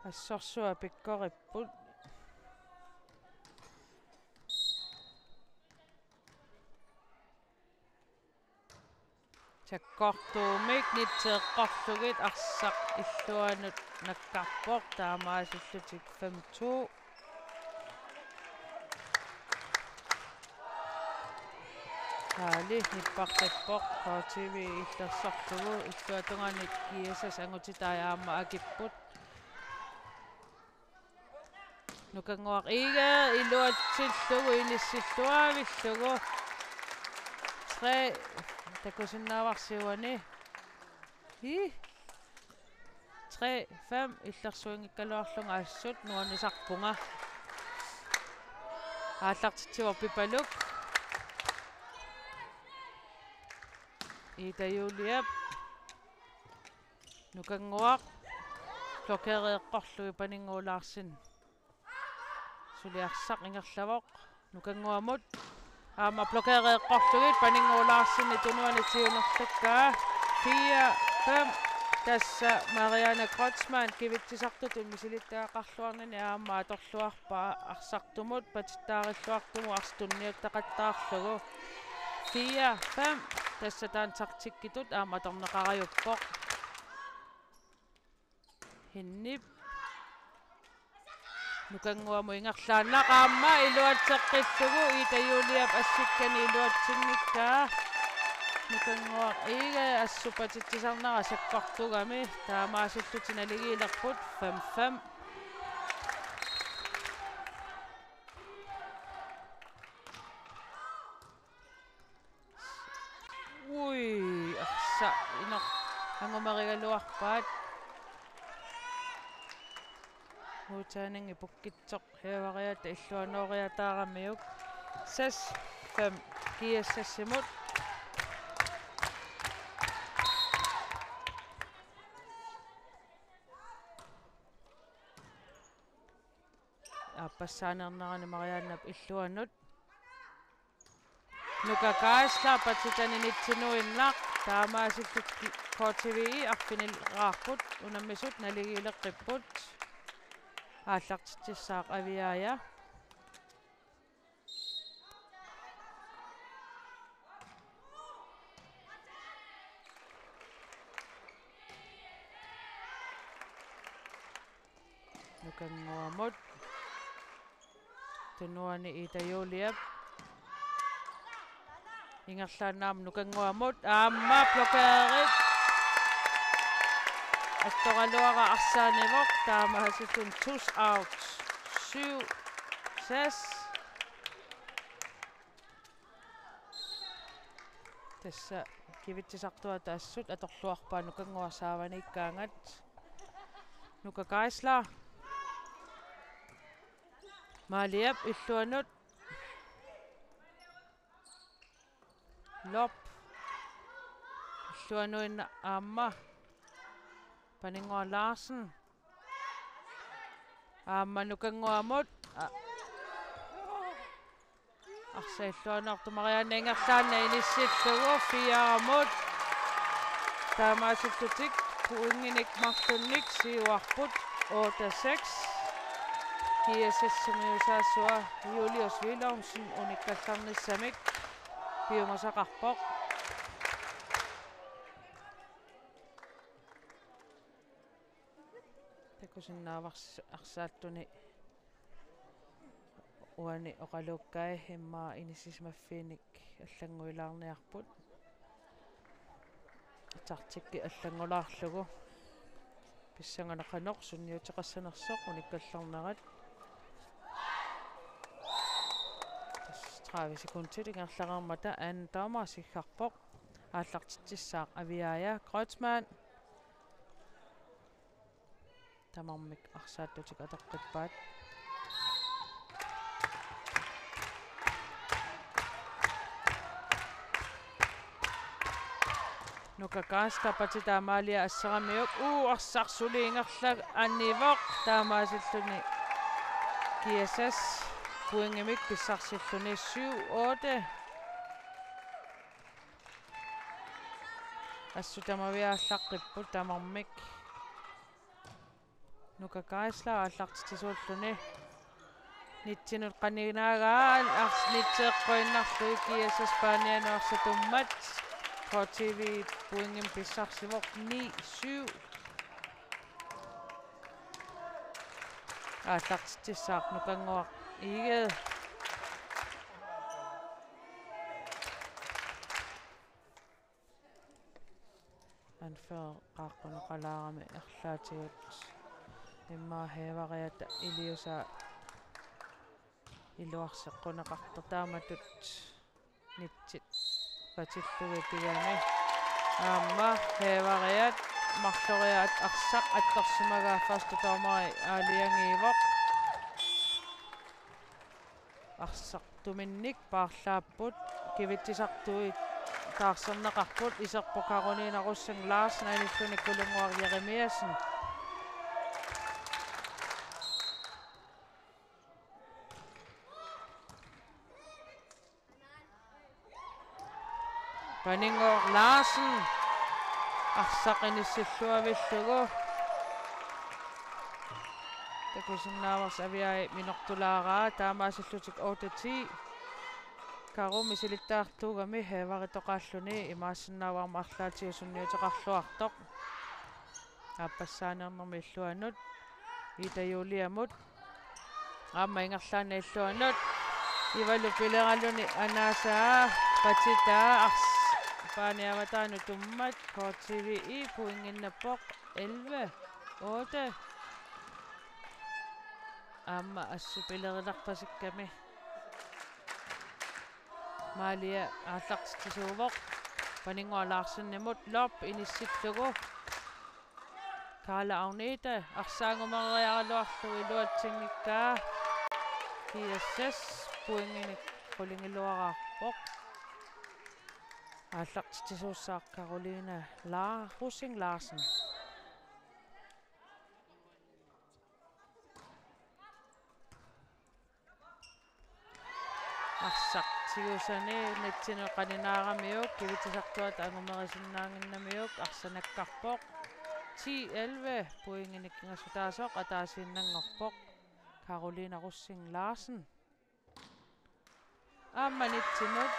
Assorsuaq pikkoripput. Sakkortuumik nitseeqqorlugit arsaq illuanut nakkarpoq, taamaasillutik fem to. Kaali nippartappoq, K T V illersorlugu, illuatungaani G S S angutitai aamma akipput. Nukannguaq Egede iluatsillugu inissilluaavillugu. Tre, takusinnaavarsi uani. Ii. Tre fem illersuinngikkaluarlunga assut nuannisarpunga. Aallartitsivoq Pipaluk. Ida Juliap. Nukannguaq blokereeqqorlugit Paninnguaq Larsen. Suli arsaq ingerlavoq Nukannguamut. Aamma blokereeqqorlugit Paninnguaq Larsenip tunuani tigunerlakkaa. Fire fem. Tassa Marianne Kreutzmann kivitsisartutut misilittagaqarluarnini aamma atorluarpaa arsartumut patittaarilluartumut arsaq tunniuttaqattaarlugu. Fire fem. Tassa taanna taktikkitut aamma atorneqarajuppoq. Hennip. Nukannguamut ingerlaannaq aamma iluatseqqillugu, Ida Juliap assikkani iluatsinngikkaa. Nukannguaq Egede assut patitsisarnera sakkortugami, taamaasillutik naligiilerput fem fem. angumerigaluarpaat. Uutaaningit pukkitsoq Hæveriata illuanooriataaramiuk. Seks fem G S S-imut. Aappassaanernerani Mariannap illuanut. Nuka Geisler patitani nitsinuinnaq, taamaasillutik K T V-i arfinileraarput, unammisut naligiileqqipput. Aallartitsissaaq Aviaja. Nukannguamut. Tunuani Ida Juliap. Ingerlaannaq Nukannguamut. Aamma blokeret. Attoraluara arsaanivoq. Taamaasillutik two out. Syv seks. Tassa kivitsisartuata assut atorluarpaat Nukannguaq saavaniikkaangat. Nuka Geisler. Maaliap illuanut. Lop. Illuanuinnaq aamma. Paninnguaq Larsen. Aamma Nukannguamut. A-, arsaq illuanoortoq Marianne ingerlaannaq inissillugu fire-mut. Taamaasillutik pointinik marlunnik siuarput otte seks. G S S-imiusaasua Julius Willumsen unikkallarnissamik piumasaqarpoq. Takusinnaavarsi arsaalluni uani oqaluukkai immaqa inissisimaffiinik allannguilaarniarput. Taktikki allanngulaarlugu. Pissanganaq qanoq sunniuteqassanersoq unikkallarnerat. Tassa tredive sekundit ingerlareermata anden dommer siggarpoq. Aallartitsissaaq Aviaja Kreutzmann. Tamarmik arsaattutik atoqqippaat. Nuka Geisler patitaa Amalia asseramiuk. Uu, arsaq suli ingerlaanivoq, taamaasilluni G S S pointimik pissarsilluni syv otte. Assut tamaviaallaqqipput tamarmik. Nuka Geisler aallartitsisuulluni. Nitsinut qaninaagaa ars-, nitsi eqquinnarlugu G S S Spanianut arsaq tummat. K T V pointimik pissarsivoq ni syv. Aallartitsissaaq Nukannguaq Egede. Anfører qaaqquneqalaarami arlaatigut immaqa Hæveriata iliusaa iluarseqquneqartoq taamatut nitsit patillugit pigami. Aamma Hæveriat marloriaat arsaq attorsimagaa første dommeri aalajangiivoq. Arsaq tuminnik paarlaapput, kivitsisartui taarserneqarput, iserpoq Karoline Rosing Larsen anilluni Kulunnguaq Jeremiassen. Paninnguaq Larsen arsaq inissilluavillugu. Takusinnaavarsi Aviaja minortulaaraa, taamaasillutik otte ti. Karumi silittaartuugami Hæveritoqaalluni, imaassinnaavoq aamma arlaatigut sunniuteqarluartoq. Aappassaanernermi illuanut Ida Juliamut. Aamma ingerlaannaq illuanut. Ivalu pileraluni anaasaa patitaa ars-, Spaniat avataanut tummat. K T V-i pointinnappoq elleve otte. Aamma assut pilerilerpasikkami. Amalia aallartitsisuuvoq. Paninnguaq Larsenimut lob inissillugu. Karla Agnete arsaq angumeriaraluarlugu iluatsinngikkaa. G S S pointinik qulingiluaraarpoq. Aallartitsisuussaaq Karoline La-, Rosing Larsen. Arsaq tigusani netsinut qaninaaramiuk kivitsisartuata angumerisinnaannginnamiuk arsanakkarpoq. Ti elleve pointinik ingassutaasoq ataasiinnanngorpoq Karoline Rosing Larsen. Aamma netsinut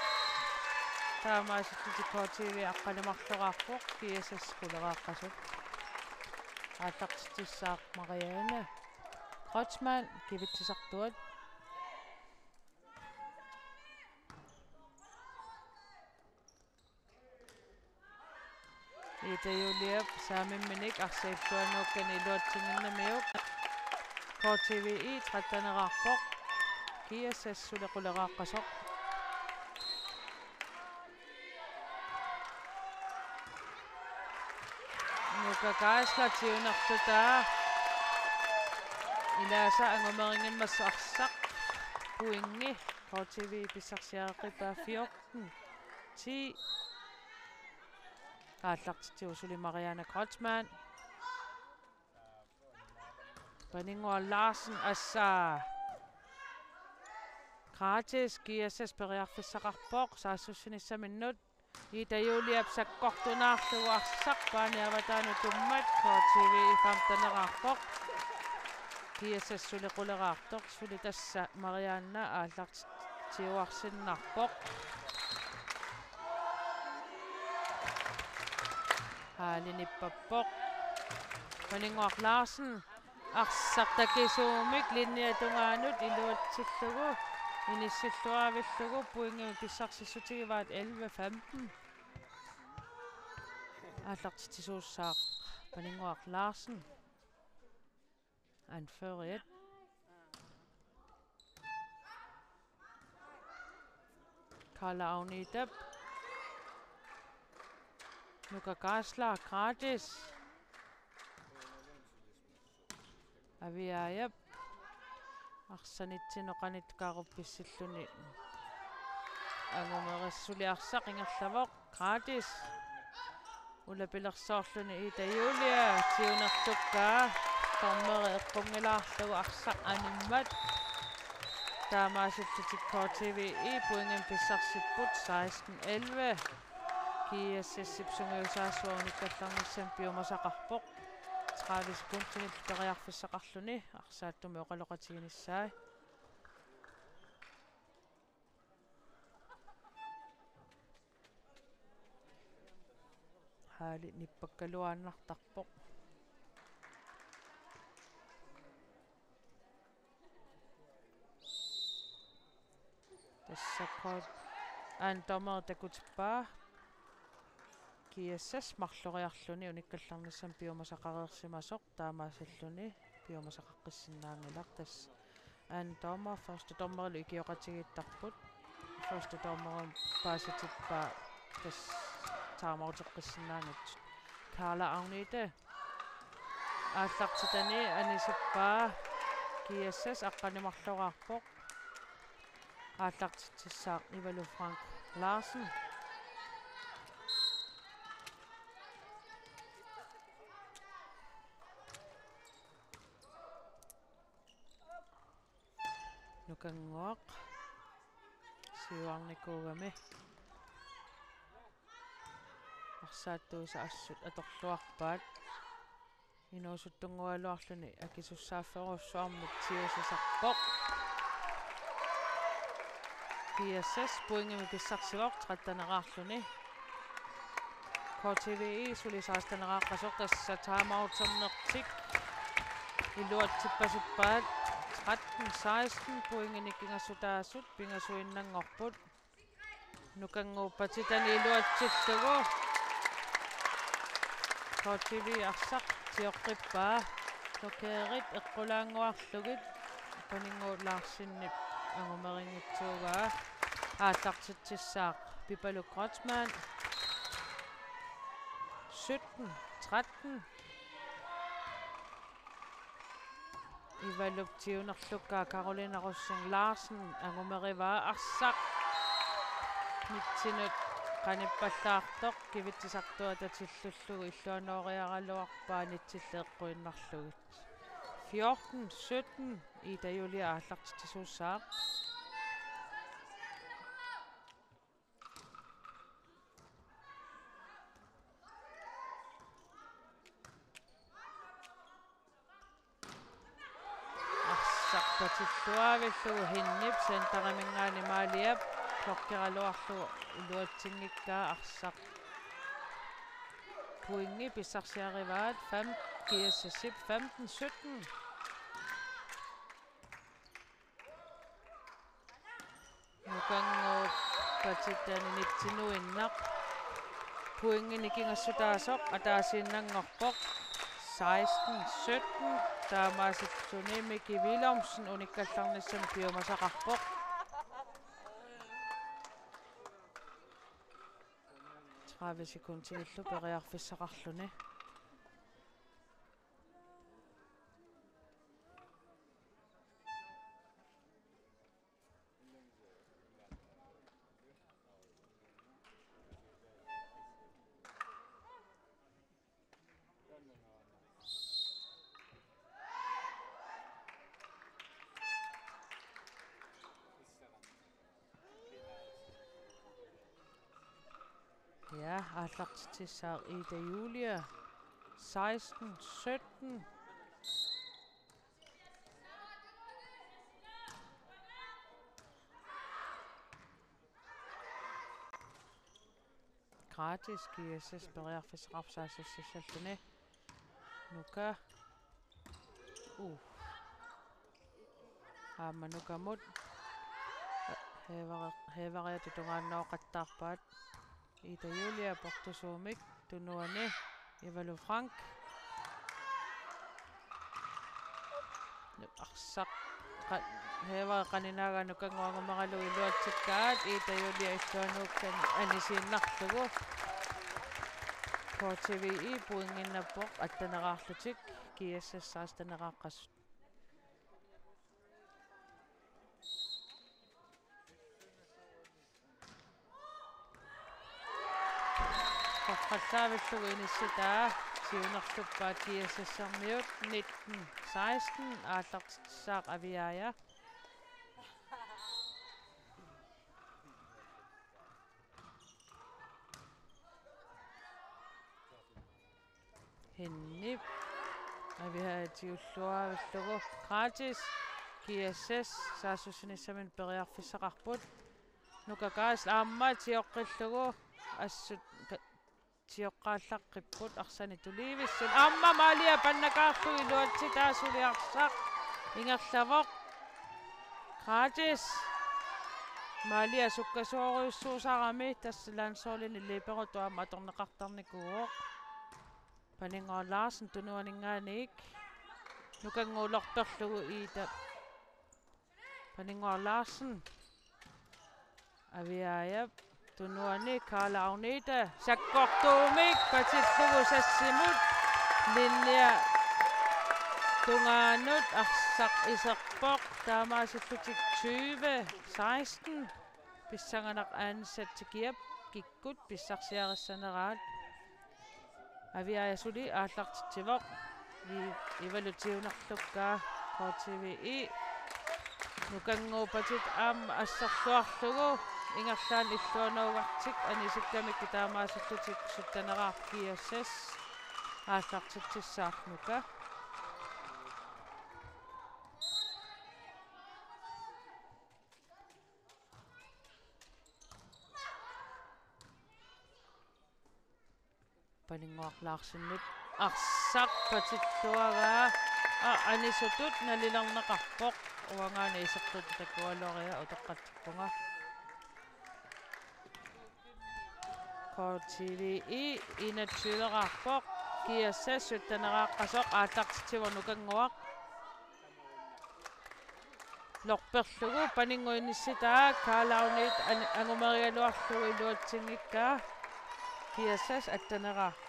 taamaasillutik K T V aqqaneq-marloraarpoq, G S S-i quleqaaqqasut. Aallartitsissaaq Marianne Kreutzmann kivitsisartuat. Ida Juliap saamimminik arsaq illuanuukkani iluatsinnginnamiuk. K T V I tretten-eraarpoq. G S S suli quleqaaqqasoq. Nuka Geisler tiunerlutaa. Ilaasa angumerinngimmassuk arsaq pointi. K T V I pissarsiareqqippaa fjorten ti. Aallartitsivoq suli Marianne Kreutzmann. Paninnguaq Larsen, arsaq. Gratis, G S S periarfissaqarpoq saassussinissaminut. Ida Juliap sakkortunaarlugu arsaq paani avataanut tummat, K T V I femten-eraarpoq. G S S suli quleqaartoq, suli tassa Marianne aallartitsiuarsinnarpoq. Haali nippappoq. Paninnguaq Larsen. Arsaq takisuumik linjip tungaanut iluatsillugu inissilluavillugu pointimik pissarsissutigivaat elleve femten. Aallartitsisuussaaq Paninnguaq Larsen. Anføreriat. Karla Agnetep. Nuka Geisler, gratis. Aviajap. Arsaq netsinut qanittukaaruppisilluni. Angumerissuliarsaq ingerlavoq. Gratis. Ulapilersoorluni Ida Julia tiunerlukkaa. Dommeri eqqunngilaarlugu arsaq animmat. Taamaasillutik K T V I pointimik pissarsipput seksten elleve. G S S-ip sungiusaassua unikkallarnissamut piumasaqarpoq. Tredive sekundinillu periarfissaqarluni arsaattumi oqaloqatiginissaa. Haali nippakkaluaannartarpoq. Tassa K-, aana dommeri takutippaa. G S S marloriarluni unikkallarnissamut piumasaqareersimasoq taamaasilluni piumasaqaqqissinnaanngilaq. Tassa anden dommer, første dommerilu ikioqatigiittarput. Første dommeri paasitippaa tassa timeouteqqissinnaanngitsoq. Karla Agnete aallartitani anisippaa. G S S aqqaneq-marloraarpoq. Aallartitsissaaq Ivalu Frank Larsen. Nukannguaq siuarnikuugami. Arsaattuusa assut atorluarpaat. Inuusuttunnguugaluarluni akisussaafferujussuarmik tigusisarpoq. G S S pointimik pissarsivoq tretteneraarluni. K T V I suli seksteneraqqasoq, tassa timeouternertik iluatsippasippaat. Tretten seksten pointinik ingassutaasut pingasuinnanngorput. Nukannguup patitani iluatsillugu K T V I arsaq tioqqippaa. Blokerit eqqulaannguarlugit Paninnguaq Larsenip angumeqanngitsuugaa. Aallartitsissaaq Pipaluk Kreutzmann. sytten tretten. Ivalup tiunerlukkaa Karoline Rosing Larsen angumerivaa, arsaq nitsinut qanippallaartoq kivitsisartuata tillullugu illuanooriaraluarpaa nitsilli eqquinnarlugit. Fjorten sytten, Ida Julie aallartitsisuussaaq. Arsaq patilluaavillugu Hennip centeriminngaanniit Maaliap blokkeraluarlugu iluatsinngikkaa, arsaq pointi pissarsiarivaat fem-, G S S-ip femten sytten. Nukannguup patitani nitsinuinnaq pointi nikingassutaasut ataasiinnanngorpoq. Seksten sytten, taamaasilluni Miki Willumsen unikkallarnissamut piumasaqarpoq. Tredive sekundinillu periarfissaqarluni. Ja, aallartitsissaaq Ida Julie. Seksten sytten. Gratis G S S periarfissaqarpoq saassussissalluni. Nuka. Uh. Aamma Nukamut. Hæveri-, hæveriata tungaannooqattaarpaat. Ida Julie portusuumik tunuani Ivalu Frank. Nu arsaq qa-, hæveri qaninaagaa Nukannguup angumeralugu iluatsikkaat, Ida Julie illuanuukkani anisiinnarlugu. K T V I pointinnappoq atteneraarlutik, G S S sekstenneraaqqasut. Qaqqallaavillugu inissitaa siunerluppaat G S S-ermiut, nitten seksten, aallartitsissaaq Aviaja. Hennip. Aviaja tiulluaavillugu. Gratis. G S S saassussinissaminut periarfissaqarput. Nuka Gaasl aamma tioqqillugu. Assut ka-, tioqqaallaqqipput arsanik tuliivissut. Aamma Malia pannakaarlugu iluatsitaa suli arsaq ingerlavoq. Gratis. Malia sukkasoorujussuusarami, tassa landsholdini liberotut aamma atorneqartarnikuuvoq. Paninnguaq Larsen tunuaninngaanniit. Nukannguup lorperlugu Ida. Paninnguaq Larsen. Aviaja. Tunuani Karla Agnete. Sakkortuumik patillugu seksimut. Linjap tungaanut arsaq iserpoq. Taamaasillutik tyve seksten. Pissanganaq Anne Tikiap kikkut pissarsiarissaneraat. Aviaja suli aallartitsivoq. I-, Ivalu tiunerlukkaa K T V I. Nukannguup patit aamma asserluarlugu ingerlaannaq illuanoogartik anisikkamikku, taamaasillutik sytteneraarput G S S. Aallartitsissaaq Nuka. Paninnguaq Larsenip arsaq patilluagaa. Aa, anisutut nalilerneqarpoq. Uangaana isertutut takugaluariga utoqqatserpunga. K T V I enogtyveraarpoq. G S S sytteneraqqasoq, aallartitsivoq Nukannguaq. Lorperlugu paninnguaq inissitaa, Karla Agnete an-, angumerigaluarlugu iluatsinngikkaa. G S S atteneraarput.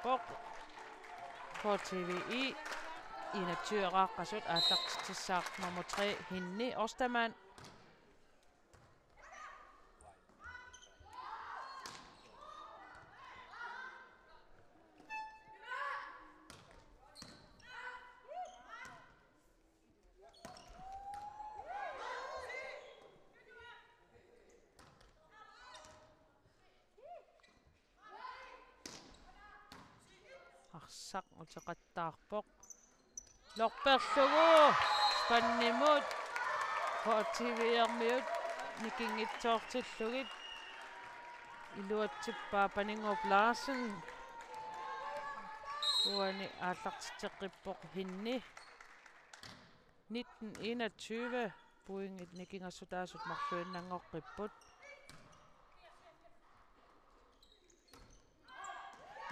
K T V I enogtyve-raaqqasut, aallartitsissaaq nummer tre, Henni Ostermann. Arsaq uteqattaarpoq. Lorperlugu spannimut K T V-ermiut nikinngitsoortillugit iluatsippaa Paninnguup Larsen. Uani aallartitseqqippoq Henni. Nitten enogtyve, pointit nikingassutaasut marluinnanngoqqipput.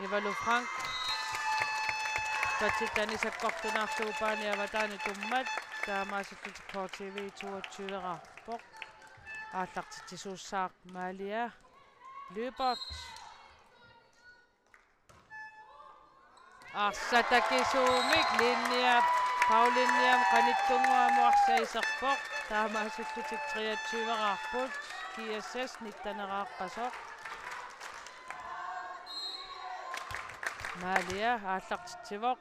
Ivalu Frank. Patsitani sakkortunaarlugu paani avataani tummat. Taamaasillutik K T V toogtyve-raarpoq. Aallartitsisuussaaq Malia Lyberth. Arsaq takisuumik linjap, baglinjap qanittunnguamut arsaq iserpoq. Taamaasillutik treogtyve-raarput, G S S nitten-eraaqqasoq. Malia aallartitsivoq.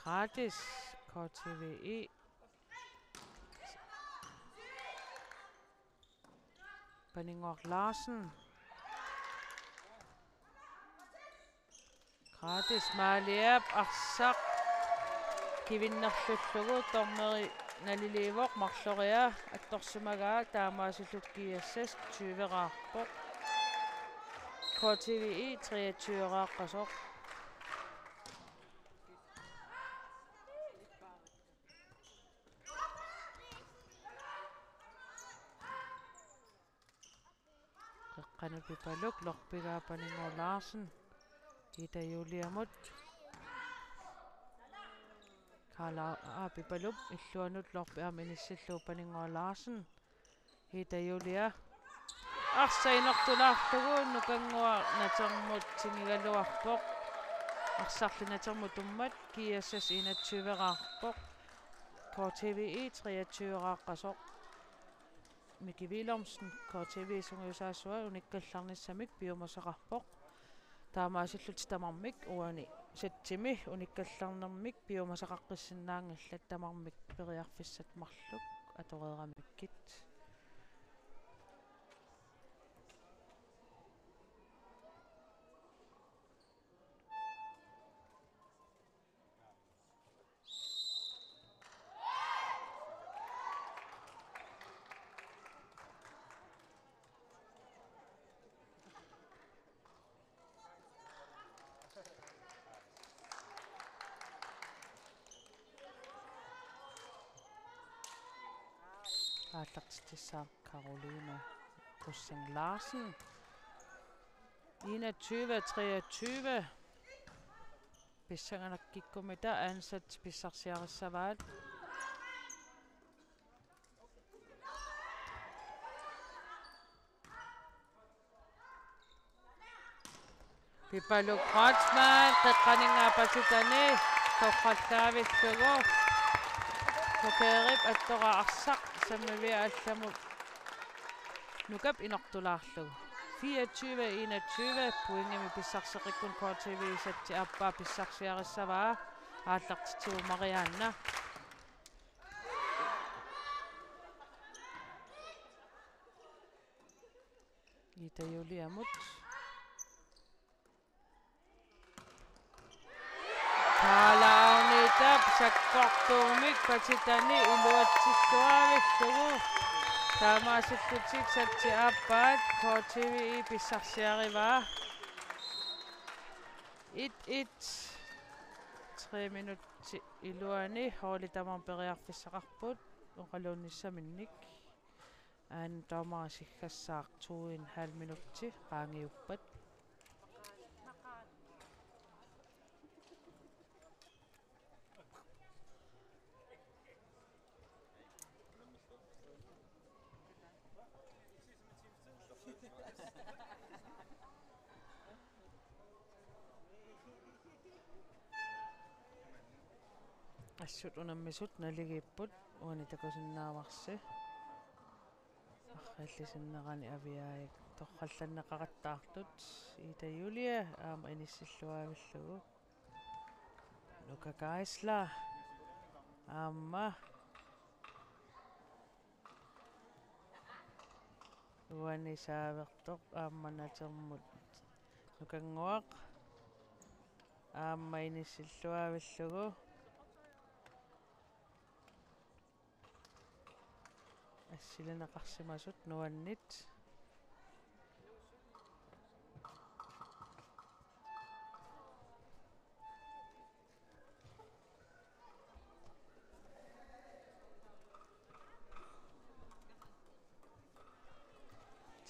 Gratis, K T V I. Paninnguaq Larsen. Gratis, Malia arsaq kivinnerlullugu, dommeri naliliivoq, marloria attorsimagaa, taamaasillutik G S S tyve-raarpoq. K T V I treogtyve-raaqqasoq. Qeqqanut Pipaluk, lorpigaa Paninnguaq Larsen. Ida Juliamut. Karla, aa, Pipaluk illuanut lorpi-, aamma inissillugu Paninnguaq Larsen. Ida Julia. Arsaq inortulaarlugu Nukannguaq natermut tingigaluarpoq. Arsarli natermut tummat, G S S enogtyve-raarpoq. K T V I treogtyve-raaqqasoq. Miki Willumsen, K T V sungiusaassua, unikkallarnissamik piumasaqarpoq. Taamaasillutik tamarmik uani satsimi unikkallarnermik piumasaqaqqissinnaanngillat, tamarmik periarfissat marluk atoreeramikkit. Aallartitsissaaq Karoline Rosing Larsen. Enogtyve treogtyve. Pissanganartikkummita ansat pissarsiarissavaat. Pipaluk Kreutzmann, qeqqaninngaap patsitani, torrallaavillugu. Tokerip attoraa arsaq, sammivia allamut Nukap inortulaarlugu. Fireogtyve enogtyve, pointimik pissarseqqikkuni K T V satsi aappaa pissarsiarissavaa, aallartitsivoq Marianna. Ida Juliamut. Taalaarnitap sakkortuumik patsitani iluatsilluavillugu. Taamaasillutik satsi aappaat K T V I pissarsiarivaa. Et et. Tre minutsit iluanni holdit tamarmik periarfissaqarput oqaluunnissaminnik. Anden dommer siggassaaq to en halv minutti qaangiuppat. Assut unammisut naligiipput, uani takusinnaavarsi. Arriillisinnerani Aviaja torrallanneqarattaartut, Ida Julie aamma inissilluaavillugu. Nuka Geisler aamma uani saavertoq aamma natermut Nukannguaq aamma inissilluaavillugu. Assilineqarsimasut nuannit.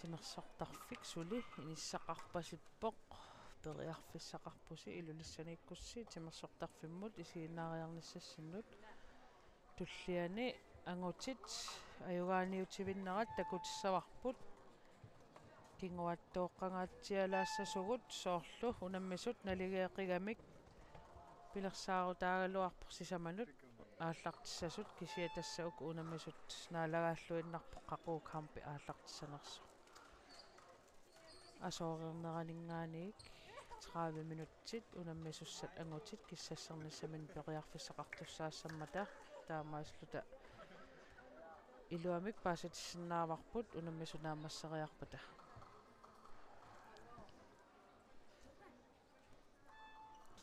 Timersortarfik suli inissaqarpasippoq, periarfissaqarpusi Ilulissaniikkussi timersortarfimmut isiginnaariarnissassinnut. Tulliani angutit ajugaaniutivinnerat takutissavarput. Kinguaattooqqangaatsialaassasugut soorlu unammisut naligeeqigamik pilersaarutaagaluarpoq sisamanut aallartissasut, kisianni tassa uku unammisut naalagaalluinnarpoq qaqugu kampi aallartissanersoq. Asooriarneraninngaanniit tredive minutsit unammisussat angutit kissassernissaminnik periarfissaqartussaassammata, taamaasillunga iluamik paasitissinnaavarput unammisut naammasseriarpata.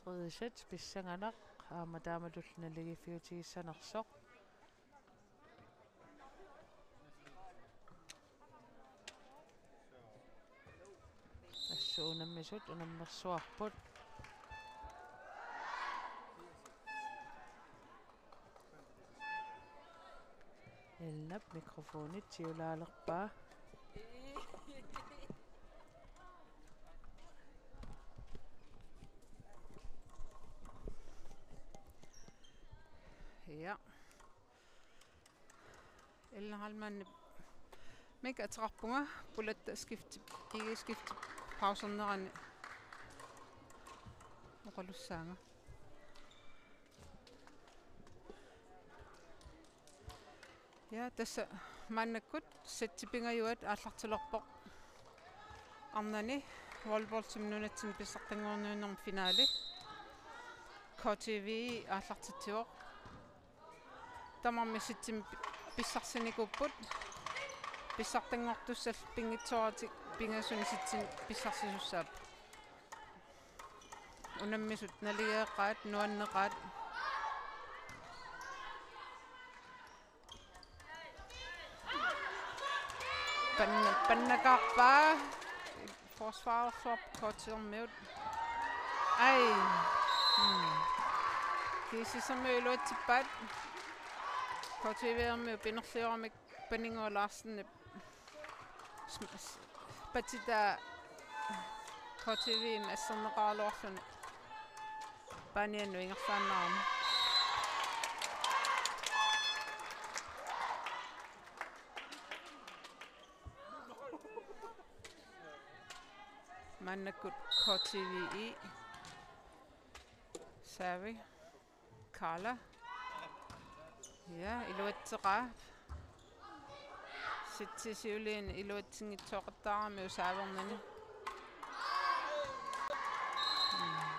Frederiksens pissanganaq aamma taamatullu naligiiffiutigissanersoq. Assut unammisut unammersuarput. Elnap mikrofoni tiulaalerpaa. Ja. Ellen Heilmann, mik ateqarpunga, pulatta skifti, G G skifti pausernerani oqalussaanga. Ja, tassa maannakkut sætti pingajuat aallartilerpoq arnani volleyballimi nunatsinni pissartanngorniunnermi finale. K T V aallartitsivoq. Tamarmik sættimik pi-, pissarsinikuupput. Pissartanngortussallu pinngitsooratik pingasunik sættinik pissarsisussaapput. Unammisut naligeeqqaat, nuanneqaat. Panna-, pannakaarpaa. Forsvarersuarput K T-miut. Ai. Hmm. G S S-ermiut iluatsippaat. K T V-ermiut pinerliuramik Paninnguaq Larsenip sm-, s-, patitaa K T V-mi asserneqaraluarluni paaniannut ingerlaannarami. Maannakkut K T V-i serve. Carla. Ja, iluatseqaaq. Sætti siuliini iluatsinngitsoortarami saavernani. Mm.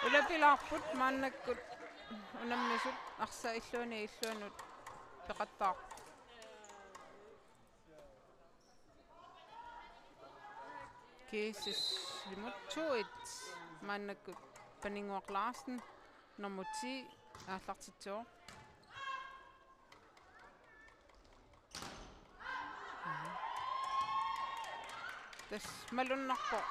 Ulapilaarput maannakkut unammisut arsaq illuanni illuannut peqattaarput. G S S-imut to et maannakkut Paninnguaq Larsen, nummer ti, aallartitsivoq. Tassa malunnarpoq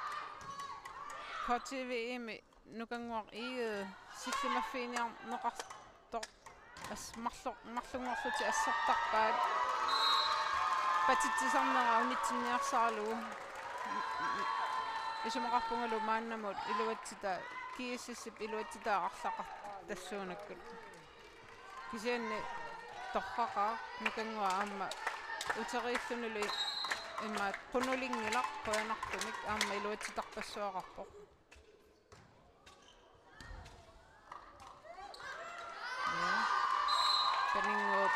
K T V-mi Nukannguaq Egede sillimaffiiniarneqartoq. As-, marlu-, marlunngorlutik assertarpaat. Patitsisarnera unitsinniarsaralugu. Isumaqarpungalu maannamut iluatsitaa, G S S-ip iluatsitaa arlaqartoq tassuunakkut. Kisianni torraqaaq Nukannguaq aamma uteriillunilu imaat qunulinngilaq qujanartumik aamma iluatsitarpassuaqarpoq. Ja. Paninnguup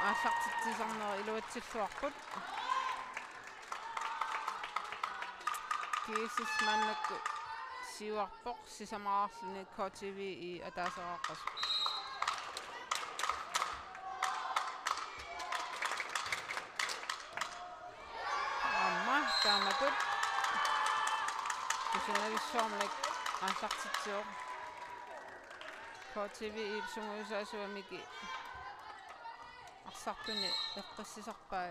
aallartitsisarneq iluatsilluarput. GSS maannakkut siuarpoq sisamaraarluni KTV-i ataaseqaqqasoq. Aamma taamatut kusanavissumik aallartitsivoq. KTV-p sungiusaasua Miki arsartuni eqqissisarpaa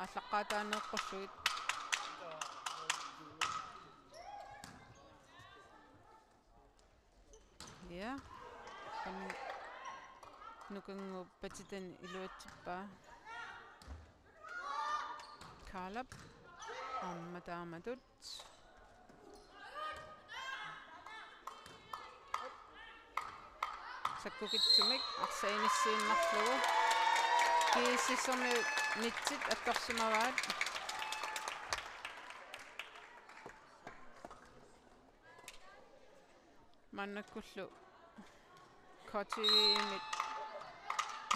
aallaqqaataaneeqqullugit. Ja. Aamma Nukannguup patitani iluatsippaa. Kaalap. Aamma taamatut. Sakkukitsumik arsaq inissiinnarlugu. GSS-ermiut nitsit attorsimavaat. Maannakkullu KTV-mit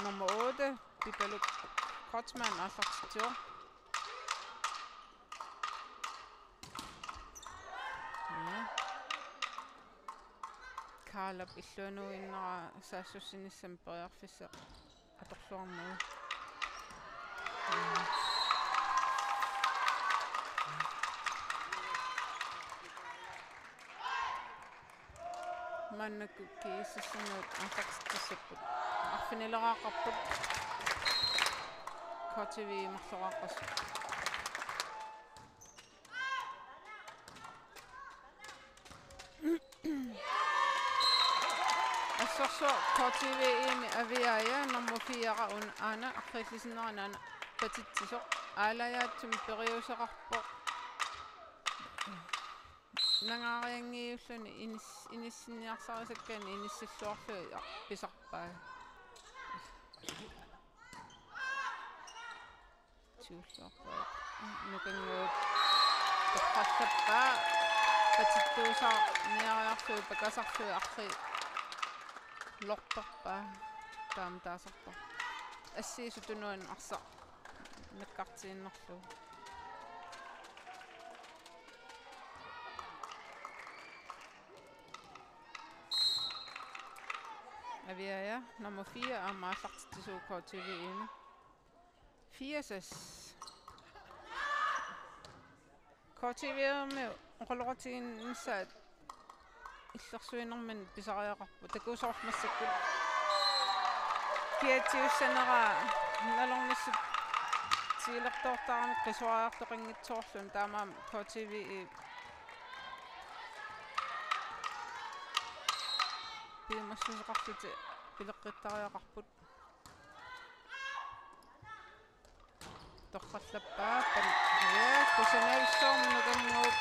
nummer otte, Pipaluk Kreutzmann aallartitsivoq. Ja. Kaalap illuanuinnara saassussinissami periarfissaq atorluarnagu. Maannakkut GSS-ermiut aallartitsissapput. Arfinileraaqarput. KTV marloraaqasoq. Assorsuaq KTV-mi Aviaja nummer fire-ra una aana arriillisinnerani aana patitsisoq. Aalajaatsumik periuseqarpoq. Nangaarianngiulluni inis-, inissinniarsarisakkaanni inissilluarlugit pisarpaa. Siulluarpaa. Nukannguup torrallappaa. Patittuusaarniariarlugit pakasarlugit arriilortarpaa. Taama taasarpaa. Assiisut tunuani arsaq nakkartiinnarlugu. Aviaja nummer fire aamma aallartitsisuuvoq KTV-mi. Fire seks. KTV-mi oqaloqatigiinnissaat illersuinermini pisariaqarpoq. Takusoq massakkut. Kiatsiussanera nalornissutigilertoortaramik qisuariartoqanngitsoorluni taamaammat KTV-i piumassuseqarlutik pileqqittariaqarput. Torrallappaa, pan-, ja, kusanavissumik Nukannguup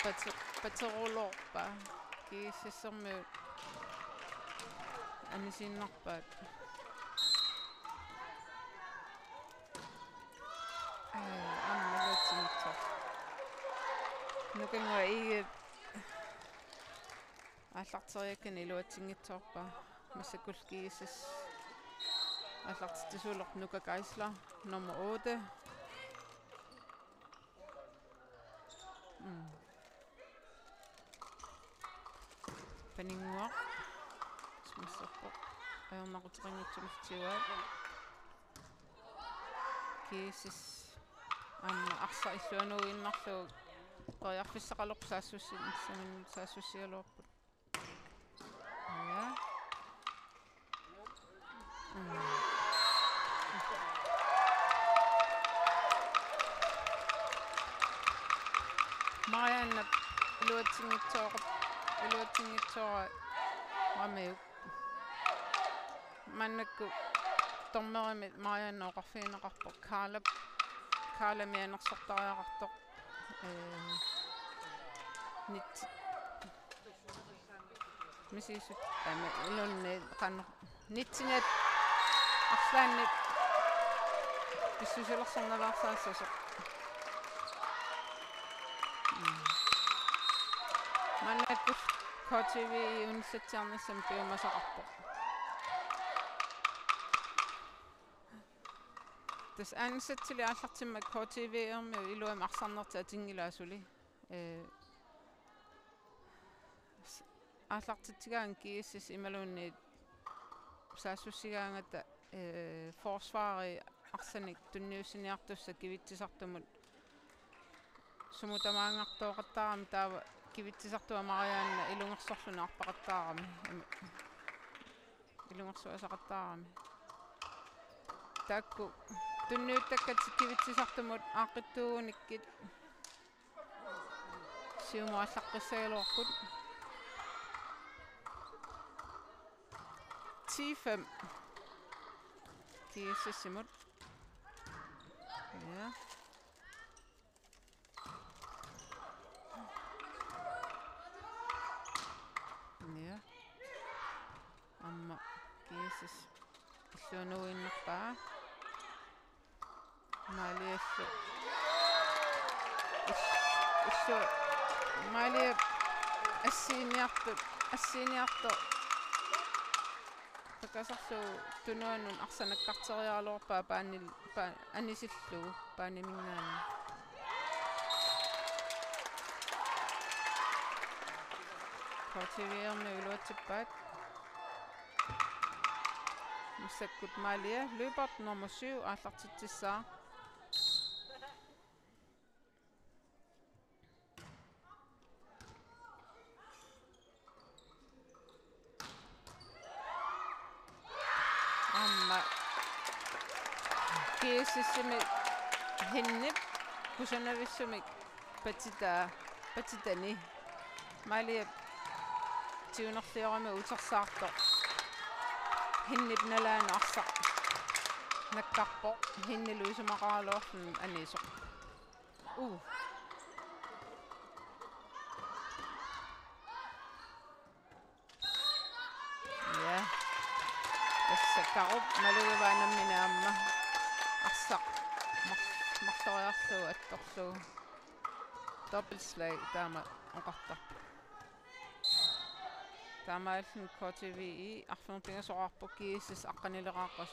pati-, pateruloorpaa. GSS-ermiut anisiinnarpaat. Ai, aamma iluatsinngitsoorpoq. Nukannguaq I G aallarteriakkani iluatsinngitsoorpaa. Massakkullu GSS aallartitsisuulerpoq. Nuka Geisler nummer otte. Mm. Paninnguaq. Smasserpoq. Ajornaquteqanngitsumik tiuaat. GSS aamma arsaq illuanuinnarlugu periarfissaqalerpoq saassussin-, saassussigaluarput. Ja. Mm. Mariannap iluatsinngitsoorpoq, iluatsinngitsoorami. Maannakkut dommerimit Marianne oqarfigineqarpoq Karlap, Karla mianersortariaqartoq. Ee, nit-, misisut, aamma inunnit qanoq. Nitsinnit arlaannit Pissusilersornaveersaassasoq. Mm. Maannakkut K T V-i unitsatsiarnissami piumasaqarpoq. Tassa anden sætili aallartimmat K T V-ermiut iluamik arsarnertik atinngilaa suli. Eh, s-, aallartitsigaangat G S S imaluunniit saassussigaangatta, eh, forsvari arsanik tunniussiniartussaq kivitsisartumut sumut tamaanngartooqattaarami taava kivitsisartua Marianna ilungersorluni arpaqattaarami. Ima-, ilungersuasaqattaarami. Taakku tunniuttakkatik kivitsisartumut aaqqittuugunikkit siumut aallaqqissagaluarput. Ti fem. G S S-imut. Ja. Ja. Aamma G S S illuanuinnarpaa. Maaliallu. Ill-, illu-, Maaliap assiiniartut, assiiniartoq. Pakasarlugu tunuanut arsanakkarteriaraluarpaa paanil-, pa-, anisillugu paaniminngaanniit. K T V-ermiut iluatsippaat. Massakkut Malia Lyberth nummer syv aallartitsissaaq. Aamma G S S-imi Hennip kusanavissumik patitaa, patitani. Malia tigunerliorami utersaartoq. Hennip nalaanut arsaq nakkarpoq. Hennilu isumaqaraluarluni anisoq. Uh. Ja. Tassa Karup malugivaa nammineq aamma. Arsaq mar-, marloriarlugu attorlugu. Dobbeltslag taama oqartarpoq. Taamaalilluni K T V E arfineq-pingasoqarpoq, G S S aqqanileraarput.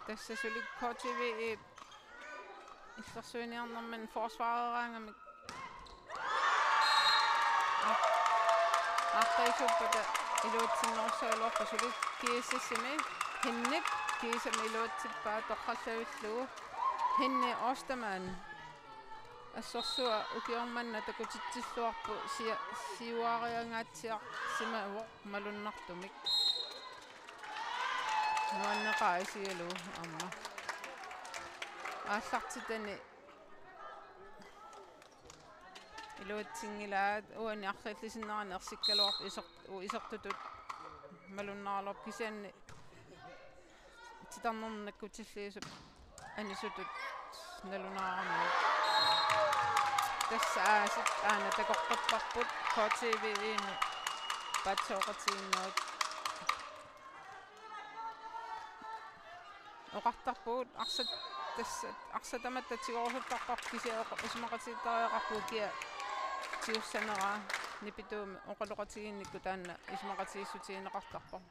Tassa suli K T V E illersuiniarnermini forsvareraangamik. Aa-, aaqqiisuuppata iluatsinnerussagaluarput suli G S S-imi Hennip kiisami iluatsippaa torrallavillugu. Henni Ostermann. Assorsuaq ukioq manna takutitsilluarpoq sia-, siuariangaatsiarsimavoq malunnartumik. Nuanneqaaq isigalugu aamma. Aallartitani iluatsinngilaat uani arriillisinnerani ersikkaluarpoq iser-, u-, isertutut malunnaraluarpoq kisianni titarnermut nakkutilliisup anisutut nalunaarami. Tassa aasiit aana takoqqipparput K T V E-mi paatsooqatigiinnerit. Oqartarpugut arsat tassa arsaq tamatta tigorusuttarparput kisianni oqa-, isumaqatigiittariaqarpugut kia tigussaneraa nipituumik oqaloqatigiinnikkut taanna isumaqatigiissutigineqartarpoq.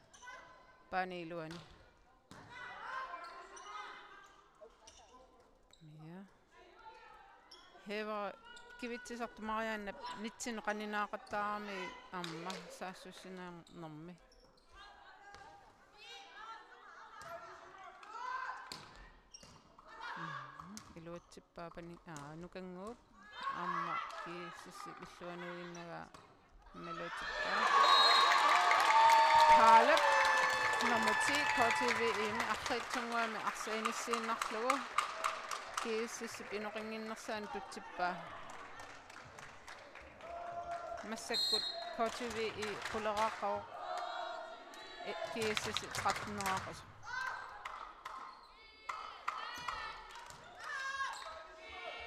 Paani iluani. Ja. Heva kivitsisartoq Marianna nitsinnut qaninaaqattaarami aamma saassussinermi. Mhm. Iluatsippaapani, aa, Nukannguup aamma G S S illuanuiinnagaa. Maluutikka. Kalep, nummer ti, K T V E-mi arriitsunnguami arsaq inissiinnarlugu. G S S-ip inoqinnginnersaani tutsippaa. Massakkut K T V E quleraaqqavoq. E, G S S tretten-eraaqasoq.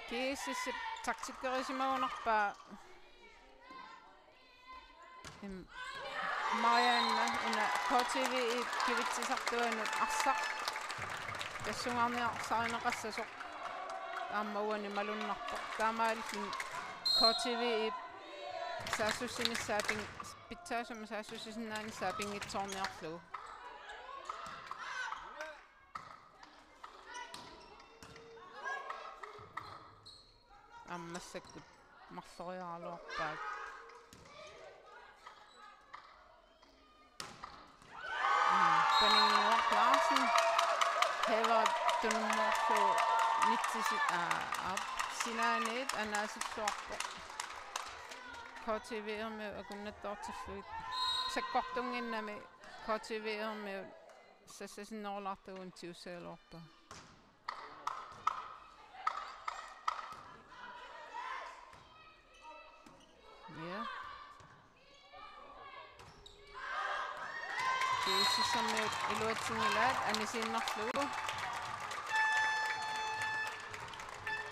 G S S-ip taktikkerisimagunarpaa. Im-, Marianne una K T V-ip kivitsisartuanut arsaq tassungaarniarsarineqassasoq aamma uani malunnarpoq. Taamaalilluni K T V-ip saassussinissaa ping-, pitsaasumik saassussisinnaanissaa pinngitsoorniarlugu. Aamma massakkut marloriaraluarpaat. Mm, Paninnguaq Larsen. Hækkerup tunummoorlugu nitsisi-, aa, aap, sinaaniit anaasilluarpoq. K T V-ermiut akunnattoortillugit. Sakkortunnginnami K T V-ermiut sassasinnerulaartugut unitsissuugaluarpaat. Ja. GSS-ermiut iluatsinngilaat anisiinnarlugu.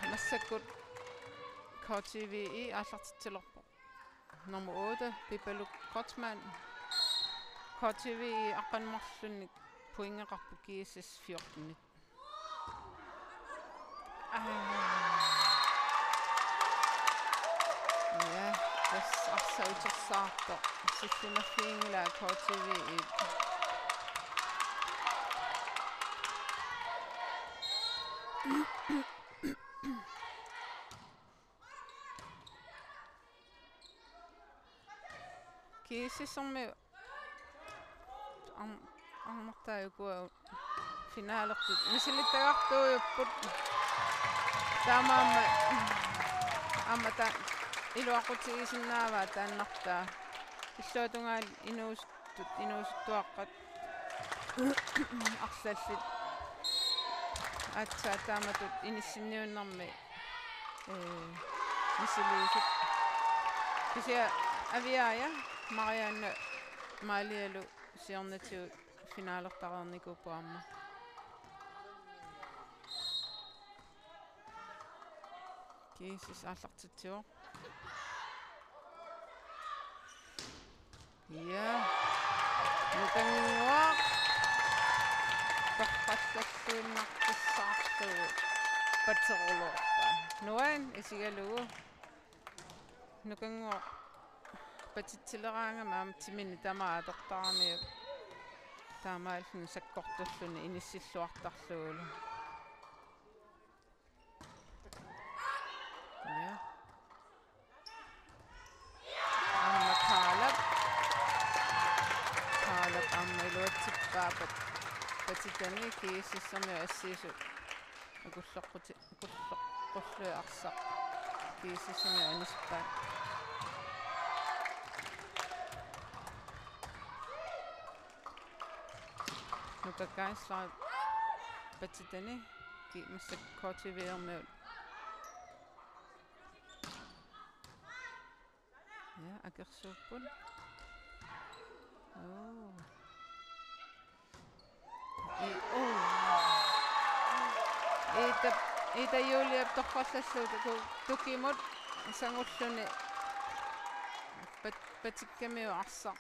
Massakkut K T V-i aallartitsilerpoq. Nummer otte, Pipaluk Kreutzmann. K T V-i aqqaneq-marlunnik pointeqarpoq GSS fjortenit. Aa. Ja, tassa arsaq utersaartoq. Sillimaffiginngilaa K T V-ip. GSS-ermiut arm-, armataat ukua finalertut misilittagartuujupput. Taamaammat aamma ta-, iluaqutigisinnaavaa taannartaa. Illuatungaani inuusuttut, inuusuttuaqqat arlallit aatsaat taamatut inissinniunnermi ee, misiliisut. Kisianni Aviaja, Marianne Maalialu siornatigut finalertareernikuupput aamma. GSS aallartitsivoq. Ja. Nukannguaq. Torrallalluinnartussaarlugu. Pateruluorpa. Nuan isigalugu. Nukannguaq. Patitsileraangami aamma timini tamaat atortaramiuk. Taamaalilluni sakkortulluni inissilluartarlugulu. Ja. Aamma Kaalap. Kaalap aamma iluatsippaa pat-, patitani GSS-ermiut assiisut. Akulloqquti-, akulloqqullugit arsaq. GSS-ermiut anisippaat. Nuka Geisler patitani ki-, massakkut K T V-ermiut. Ja, akersuupput. Oo. I-, oo. Ida, Ida Juliep torrallallugu tuku-, tukimut sangulluni pat-, patikkamiuk arsaq.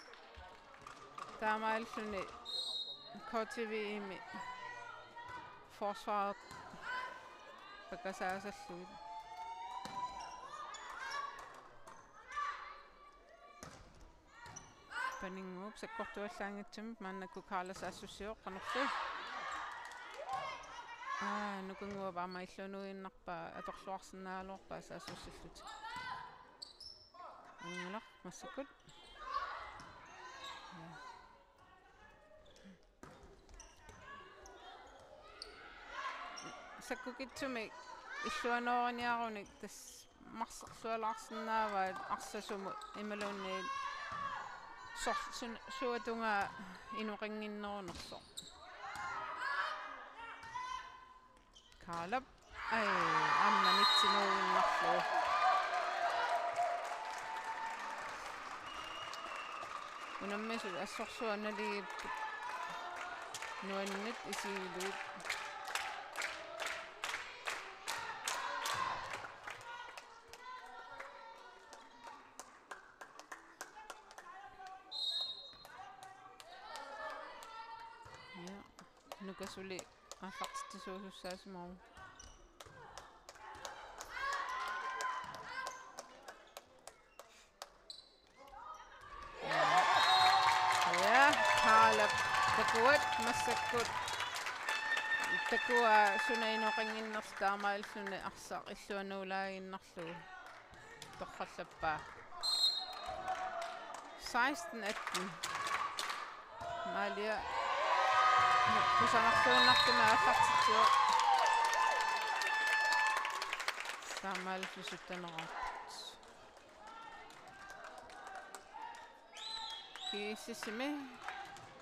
Taamaalilluni K T V-imi forsvaret pakasaasallugit. Paninnguup sakkortuallaanngitsumik maannakkut Kaala saassussivoq qanorlu. Aa, Nukannguup aamma illunuinnarpaa atorluarsinnaagaluarpaa saassussillutik. Angalaq massakkut. Sakkukitsumik illuanooriniarunik tassa marserlualaarsinnaavaat arsaq sumut imaluunniit sor-, sun-, suatungaa inoqannginnerunersoq. Kaalap. Ai, aamma nitsinuinnarlugu. Unammisut assorsuaq naligipput. Nuanneq isigilugu. Kasuli aallartitsisuusussaasimagu. Ja, Kaalap takuat massakkut. Takua suna inoqannginnersoq taamaalilluni arsaq illuanuulaaginnarlugu. Torrallappaa. Seksten atten. Amalia kusanarluinnartumik aallartitsivoq. Taamaalilluni syttenerarput. GSS-imi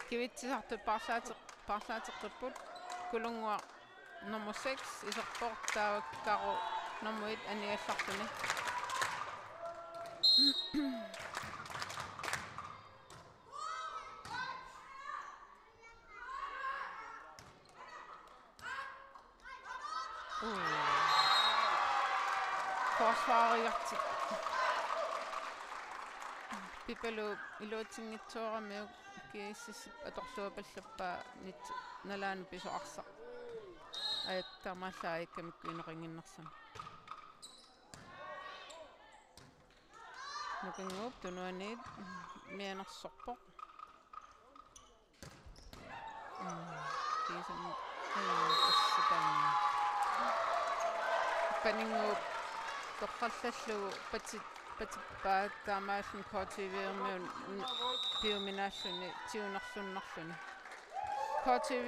kivitsisartut paarlaate-, paarlaateqqipput. Kulunnguaq nummer seks iserpoq, taavakkalu nummer et aniallarluni. Forsvariartik. Pipalu iluatsinngitsooramiuk GSS atorluapallappaa nit nalaani pisoq arsaq. Ajat taamaallaat ajakkamikkut inoqannginnersami. Nukinnguup tunuaniit mianersorpoq. Mm, kiisami, mm, assataani. Paninnguup torrallallugu patit-, patippaa taamaalilluni KTV-ermiunut piuminaalluni tigunerlunnarluni. KTV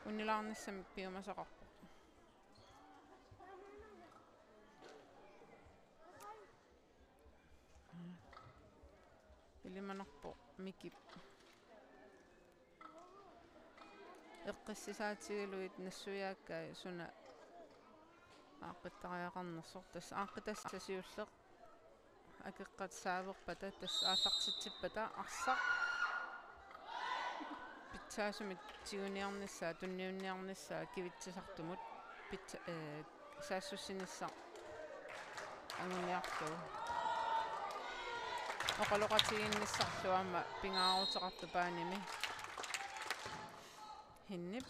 unilaarnissamik piumasaqarpoq. Ilimanarpoq Mikip. Eqqissisaatigalugit nassuiaakkai suna aaqqittariaqarnersoq, tassa aaqqitassaq siulleq akeqqat saaverpata, tassa aallartitsippata arsaq pitsaasumik tiguniarnissaa, tunniunniarnissaa kivitsisartumut pitsa-, ee, saassussinissaq anguniarlugu. Oqaloqatigiinnissarlu aamma pingaaruteqartoq baanimi. Hennip.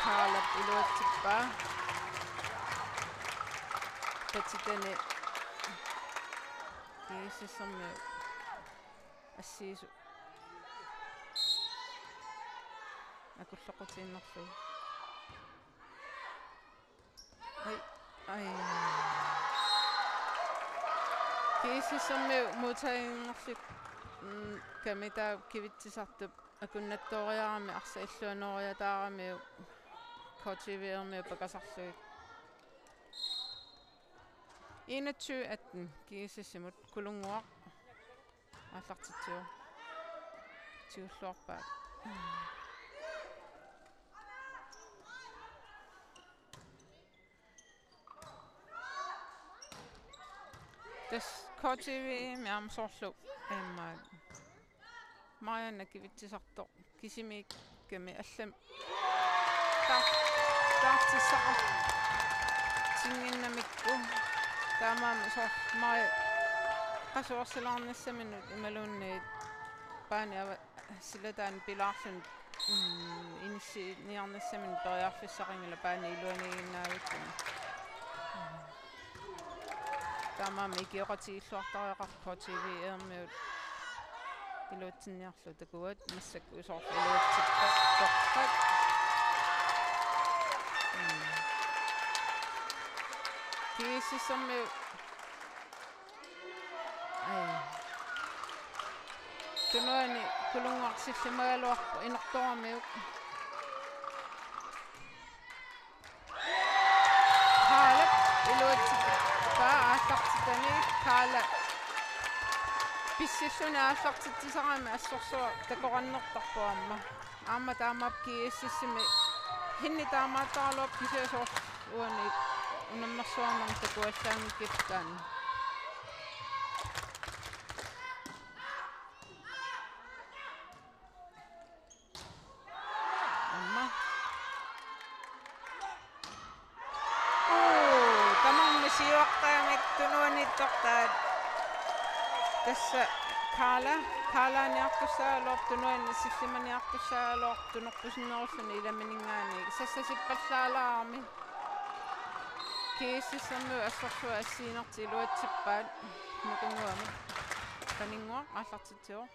Kaalap iluatsippaa. Patitani GSS-ermiut assiisut akulloqutiinnarlugu. Ai, ai. GSS-ermiut modtagenderluk, mm, kamita kivitsisartup akunnattooriarami arsaq illuanooriataaramiuk KTV-ermiut pakasarlugit. Enogtyve atten GSS-imut. Kulunnguaq aallartitsivoq. Tigulluarpaat. Tassa KTV-mi aamma soorlu aamma Marianne kivitsisartoq kisimiikkami allamik taa-, taartissaqartinnginnamikku. Taamaammat soorlu Marianne qasuersilaarnissaminut imaluunniit baani ava-, silataani pilaarluni, mm, inissiniarnissaminut periarfissaqanngilaq baani iluaniiginnaavikkami. Taamaammat ikioqatigiilluartariaqarpoq KTV-ermiut iluatsinniarlugu. Takuat massakkut soorlu iluatsippat torrak. Mm. GSS-ermiut. Ai. Tunuani Kulunnguaq sillimagaluarpoq inortoramiuk. Kaalap iluatsippaa aallartitani. Kaala pissilluni aallartitsisarami assorsuaq takorannertarpoq aamma. Aamma taamaappoq GSS-imi hinni taamaattaraluarpoq kisianni soorlu uani unammersuarnermi takuallaanngikkipput taanna. Aamma. Uu, tamarmik siuaqqamik tunuaniittortaat. Tassa Karla, Karlaaniartussaagaluarpoq, tunuani sillimaniartussaagaluarpoq, tunorpusinnerulluni ilamininngaanniit. Sassasippallaalaarami. GSS-ermiut assorsuaq assiginertik iluatsippaat Nukannguamut. Paninnguaq aallartitsivoq.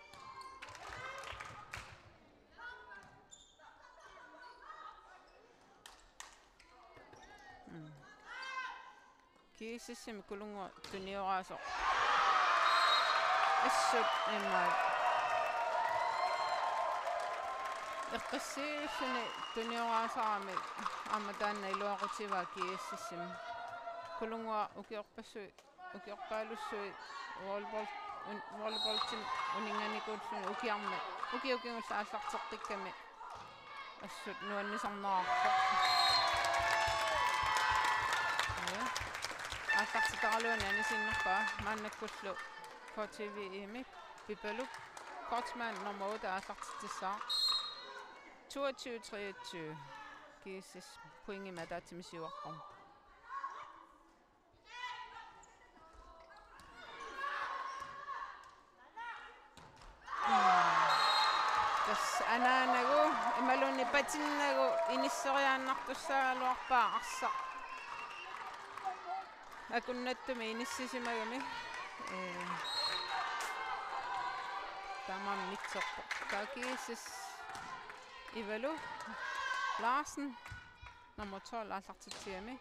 Mm. GSS-imi Kulunnguaq tunioraasoq. Assut imaat. Eqqissiilluni tunioraasarami aamma taanna iluaqutivaa GSS-imi. Kulunnguaq ukiorpassuit, ukiorpaalussuit volleyball, un-, volleyballimi uninnganikuulluni ukiarmi, ukiut kingulliit aallarteqqikkami assut nuannisarnerarpoq. Ja. Aallartitaraluani anisiinnarpaa maannakkullu KTV-imi Pipaluk Kortsmann nummer otte aallartitsissaaq. Toogtyve treogtyve. GSS pointimik ataatsimik siuarparput. Tassa anaanagu imaluunniit patinnagu inisseriaannartussaagaluarpaa arsaq. Akunnattumik inissisimagami. Ee, taamaammat nitserpoq. Taava GSS Ivalu Larsen, nummer tolv, aallartitsigami.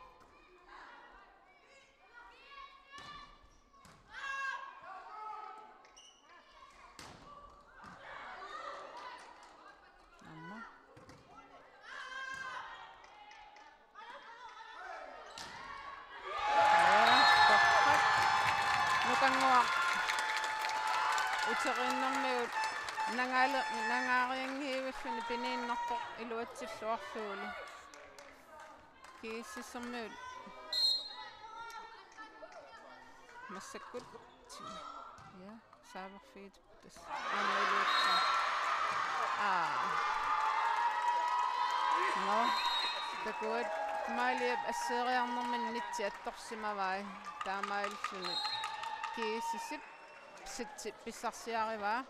Aamma. Ja, torrak. Nukannguaq. Uteriinnermigut nangaale-, nangaarianngivilluni piniinnarpoq iluatsilluarlugulu. GSS-ermiut massakkut. Ja, saaverfiit. Tassa. Aamma iluatsi. Aa. Nå. Takuat Maaliap asseeriarnermini nitsi attorsimavai. Taamaalilluni GSS-ip setsi pissarsiarivaa.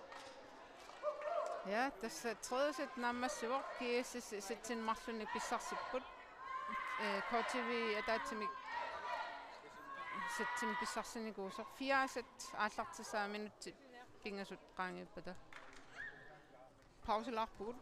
Ja, tassa tredje sæt naammassivoq, GSS setsinik marlunnik pissarsipput. Ee, KTV ataatsimik setsimik pissarsinikuusoq. Fjerde sæt aallartissaaq minutsit pingasut qaangiuppata. Pauselaarpugut.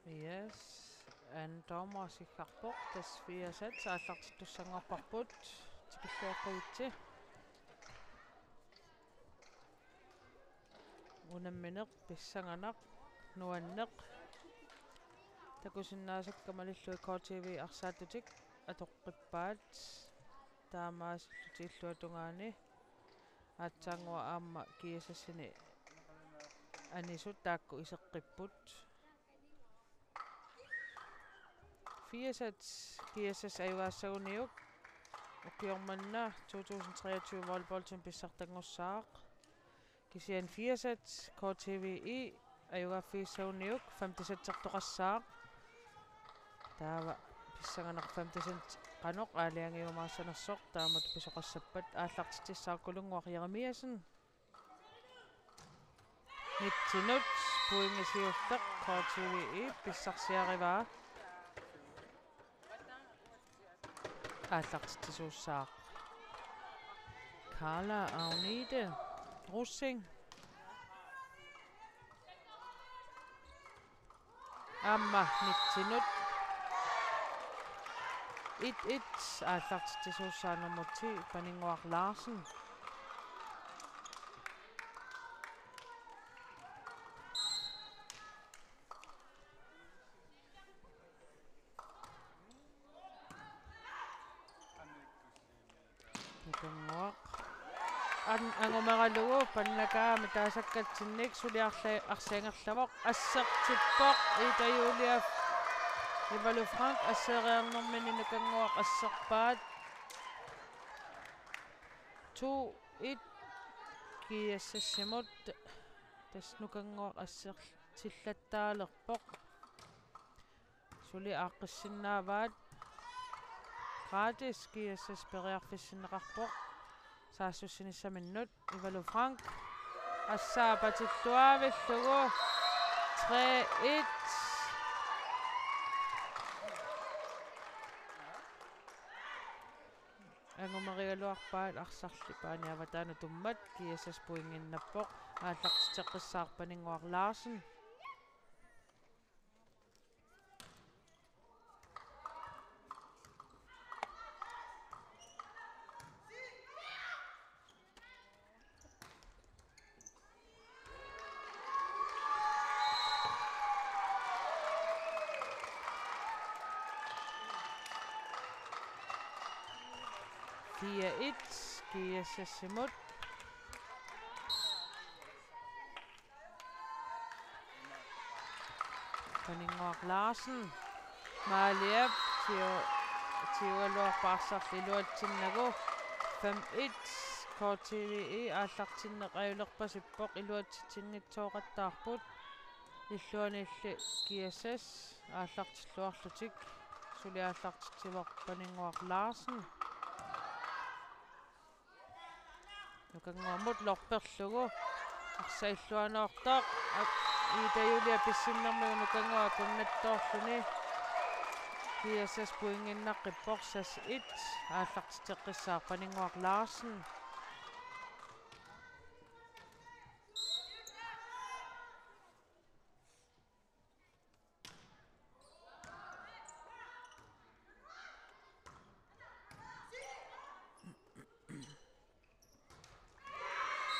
Yes. Anden dommer siggarpoq, tassa firsat aallartittussanngorparput, tikilluaqqigitsi. Unammineq, pissanganaq, nuanneq. Takusinnaasakka malillugit K T V arsaattutik atoqqippaat. Taamaasillutik illuatungaani aatsaannguaq aamma G S S-ini anisut taakku iseqqipput. Firsat G S S ajugaassaguniuk ukioq manna to tusind treogtyve volleyballimi pissartanngussaaq. Kisianni firsat K T V I ajugaaffigissaguniuk femtisatsertoqassaaq. Taava pissanganaq femtisat qanoq aalajangiumaassanersoq taamatut pisoqassappat. Aallartitsissaaq Kulunnguaq Jeremiassen. Nitsinut pointi siulleq K T V I pissarsiarivaa. Aallartitsisuussaaq Carla Agnete Rosing. Aamma nitsinut et et, aallartitsisuussaaq nummer ti, Paninnguaq Larsen. Nukannguaq. An-, angumeralugu pannakaami taasakkaltinnik suli arla-, arsaangerlavoq, assertippoq Ida Julia Ivalu Frank, assereernermini Nukannguaq asserpaat. To et G S S-imut, tassa Nukannguaq assertillattaalerpoq. Suli aaqqissinnaavaat. Gratis G S S periarfissinneqarpoq saassussinissaminnut. Ivalu Frank. Assaa patilluaavillugu. Tre et. Angumerigaluarpaat arsarli paani avataanut tummat, G S S pointinnappoq, aallartitseqqissaaq Paninnguaq Larsen. Fire et, G S S-imut. Paninnguaq Larsen. Maaliap tiu-, tiugaluarpaarsarli iluatsinnagu. Fem et, K T V I aallartinneq ajulerpasippoq, iluatsitsinngitsooqattaarput. Illuanilli G S S aallartilluarlutik, suli aallartitsivoq Paninnguaq Larsen. Nukannguamut lorperlugu. Arsaq illuanoortoq. A-, Ida Julia pissinnermigut Nukannguaq akunnattoorluni. G S S pointinnaqqippoq, seks et. Aallartitseqqissaaq Paninnguaq Larsen.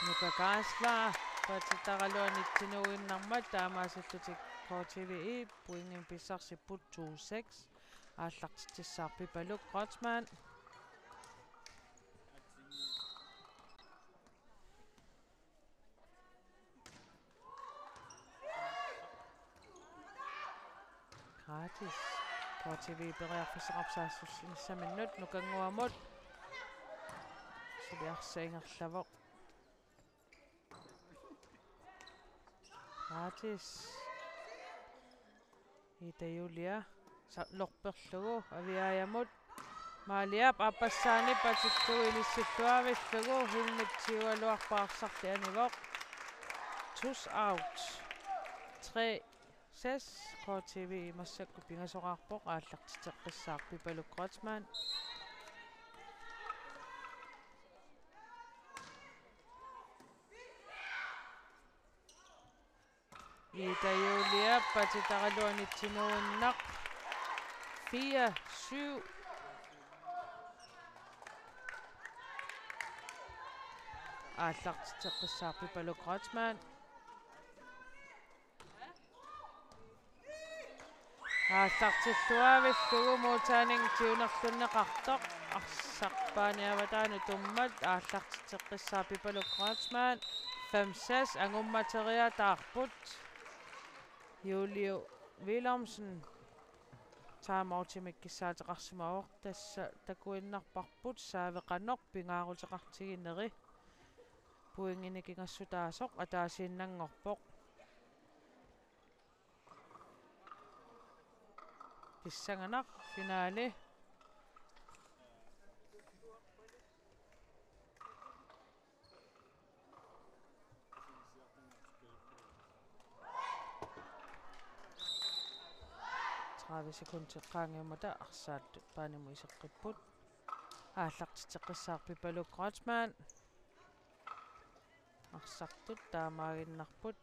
Nuka Geisler, patitaraluaq nitsinuuinnarmat, taamaasillutik K T V I pointimik pissarsipput to seks, aallartitsissaaq Pipaluk Kreutzmann. Gratis. K T V periarfissaqarpoq saassussinissaminut, Nukannguamut. Suli arsaq ingerlavoq. Gratis. Ida Julia. Sa-, lorperlugu Aviajamut. Maaliap aappassaani patillugu inissilluaavillugu, Hilnip tiugaluarpaarsarli anivoq. Tus out. Tre seks, K T V I massakkut pingasoqarpoq, aallartitseqqissaaq Pipaluk Kreutzmann. Ida Julia patitaraluaq nitsinuuinnaq. fire syv. Aallartitseqqissaarpoq Pipaluk Kreutzmann. Aallartilluaavillugu måltagning tiunerlunneqartoq, arsaq paani avataanut tummat, aallartitseqqissaaq Pipaluk Kreutzmann, fem seks angummateriaataarput. Julio Wilhelmsen timeoutimik kissaateqarsimavoq, tassa takuinnarparput saaveqanoq pingaaruteqartigineri. Pointinik ingassutaasoq ataasiinnanngorpoq. Pissanganaq finale. Tredive sekundit qaangiummata arsaq paanimut iseqqipput. Aallartitseqqissaaq Pipaluk Kreutzmann. Arsartut taamaaginnarput.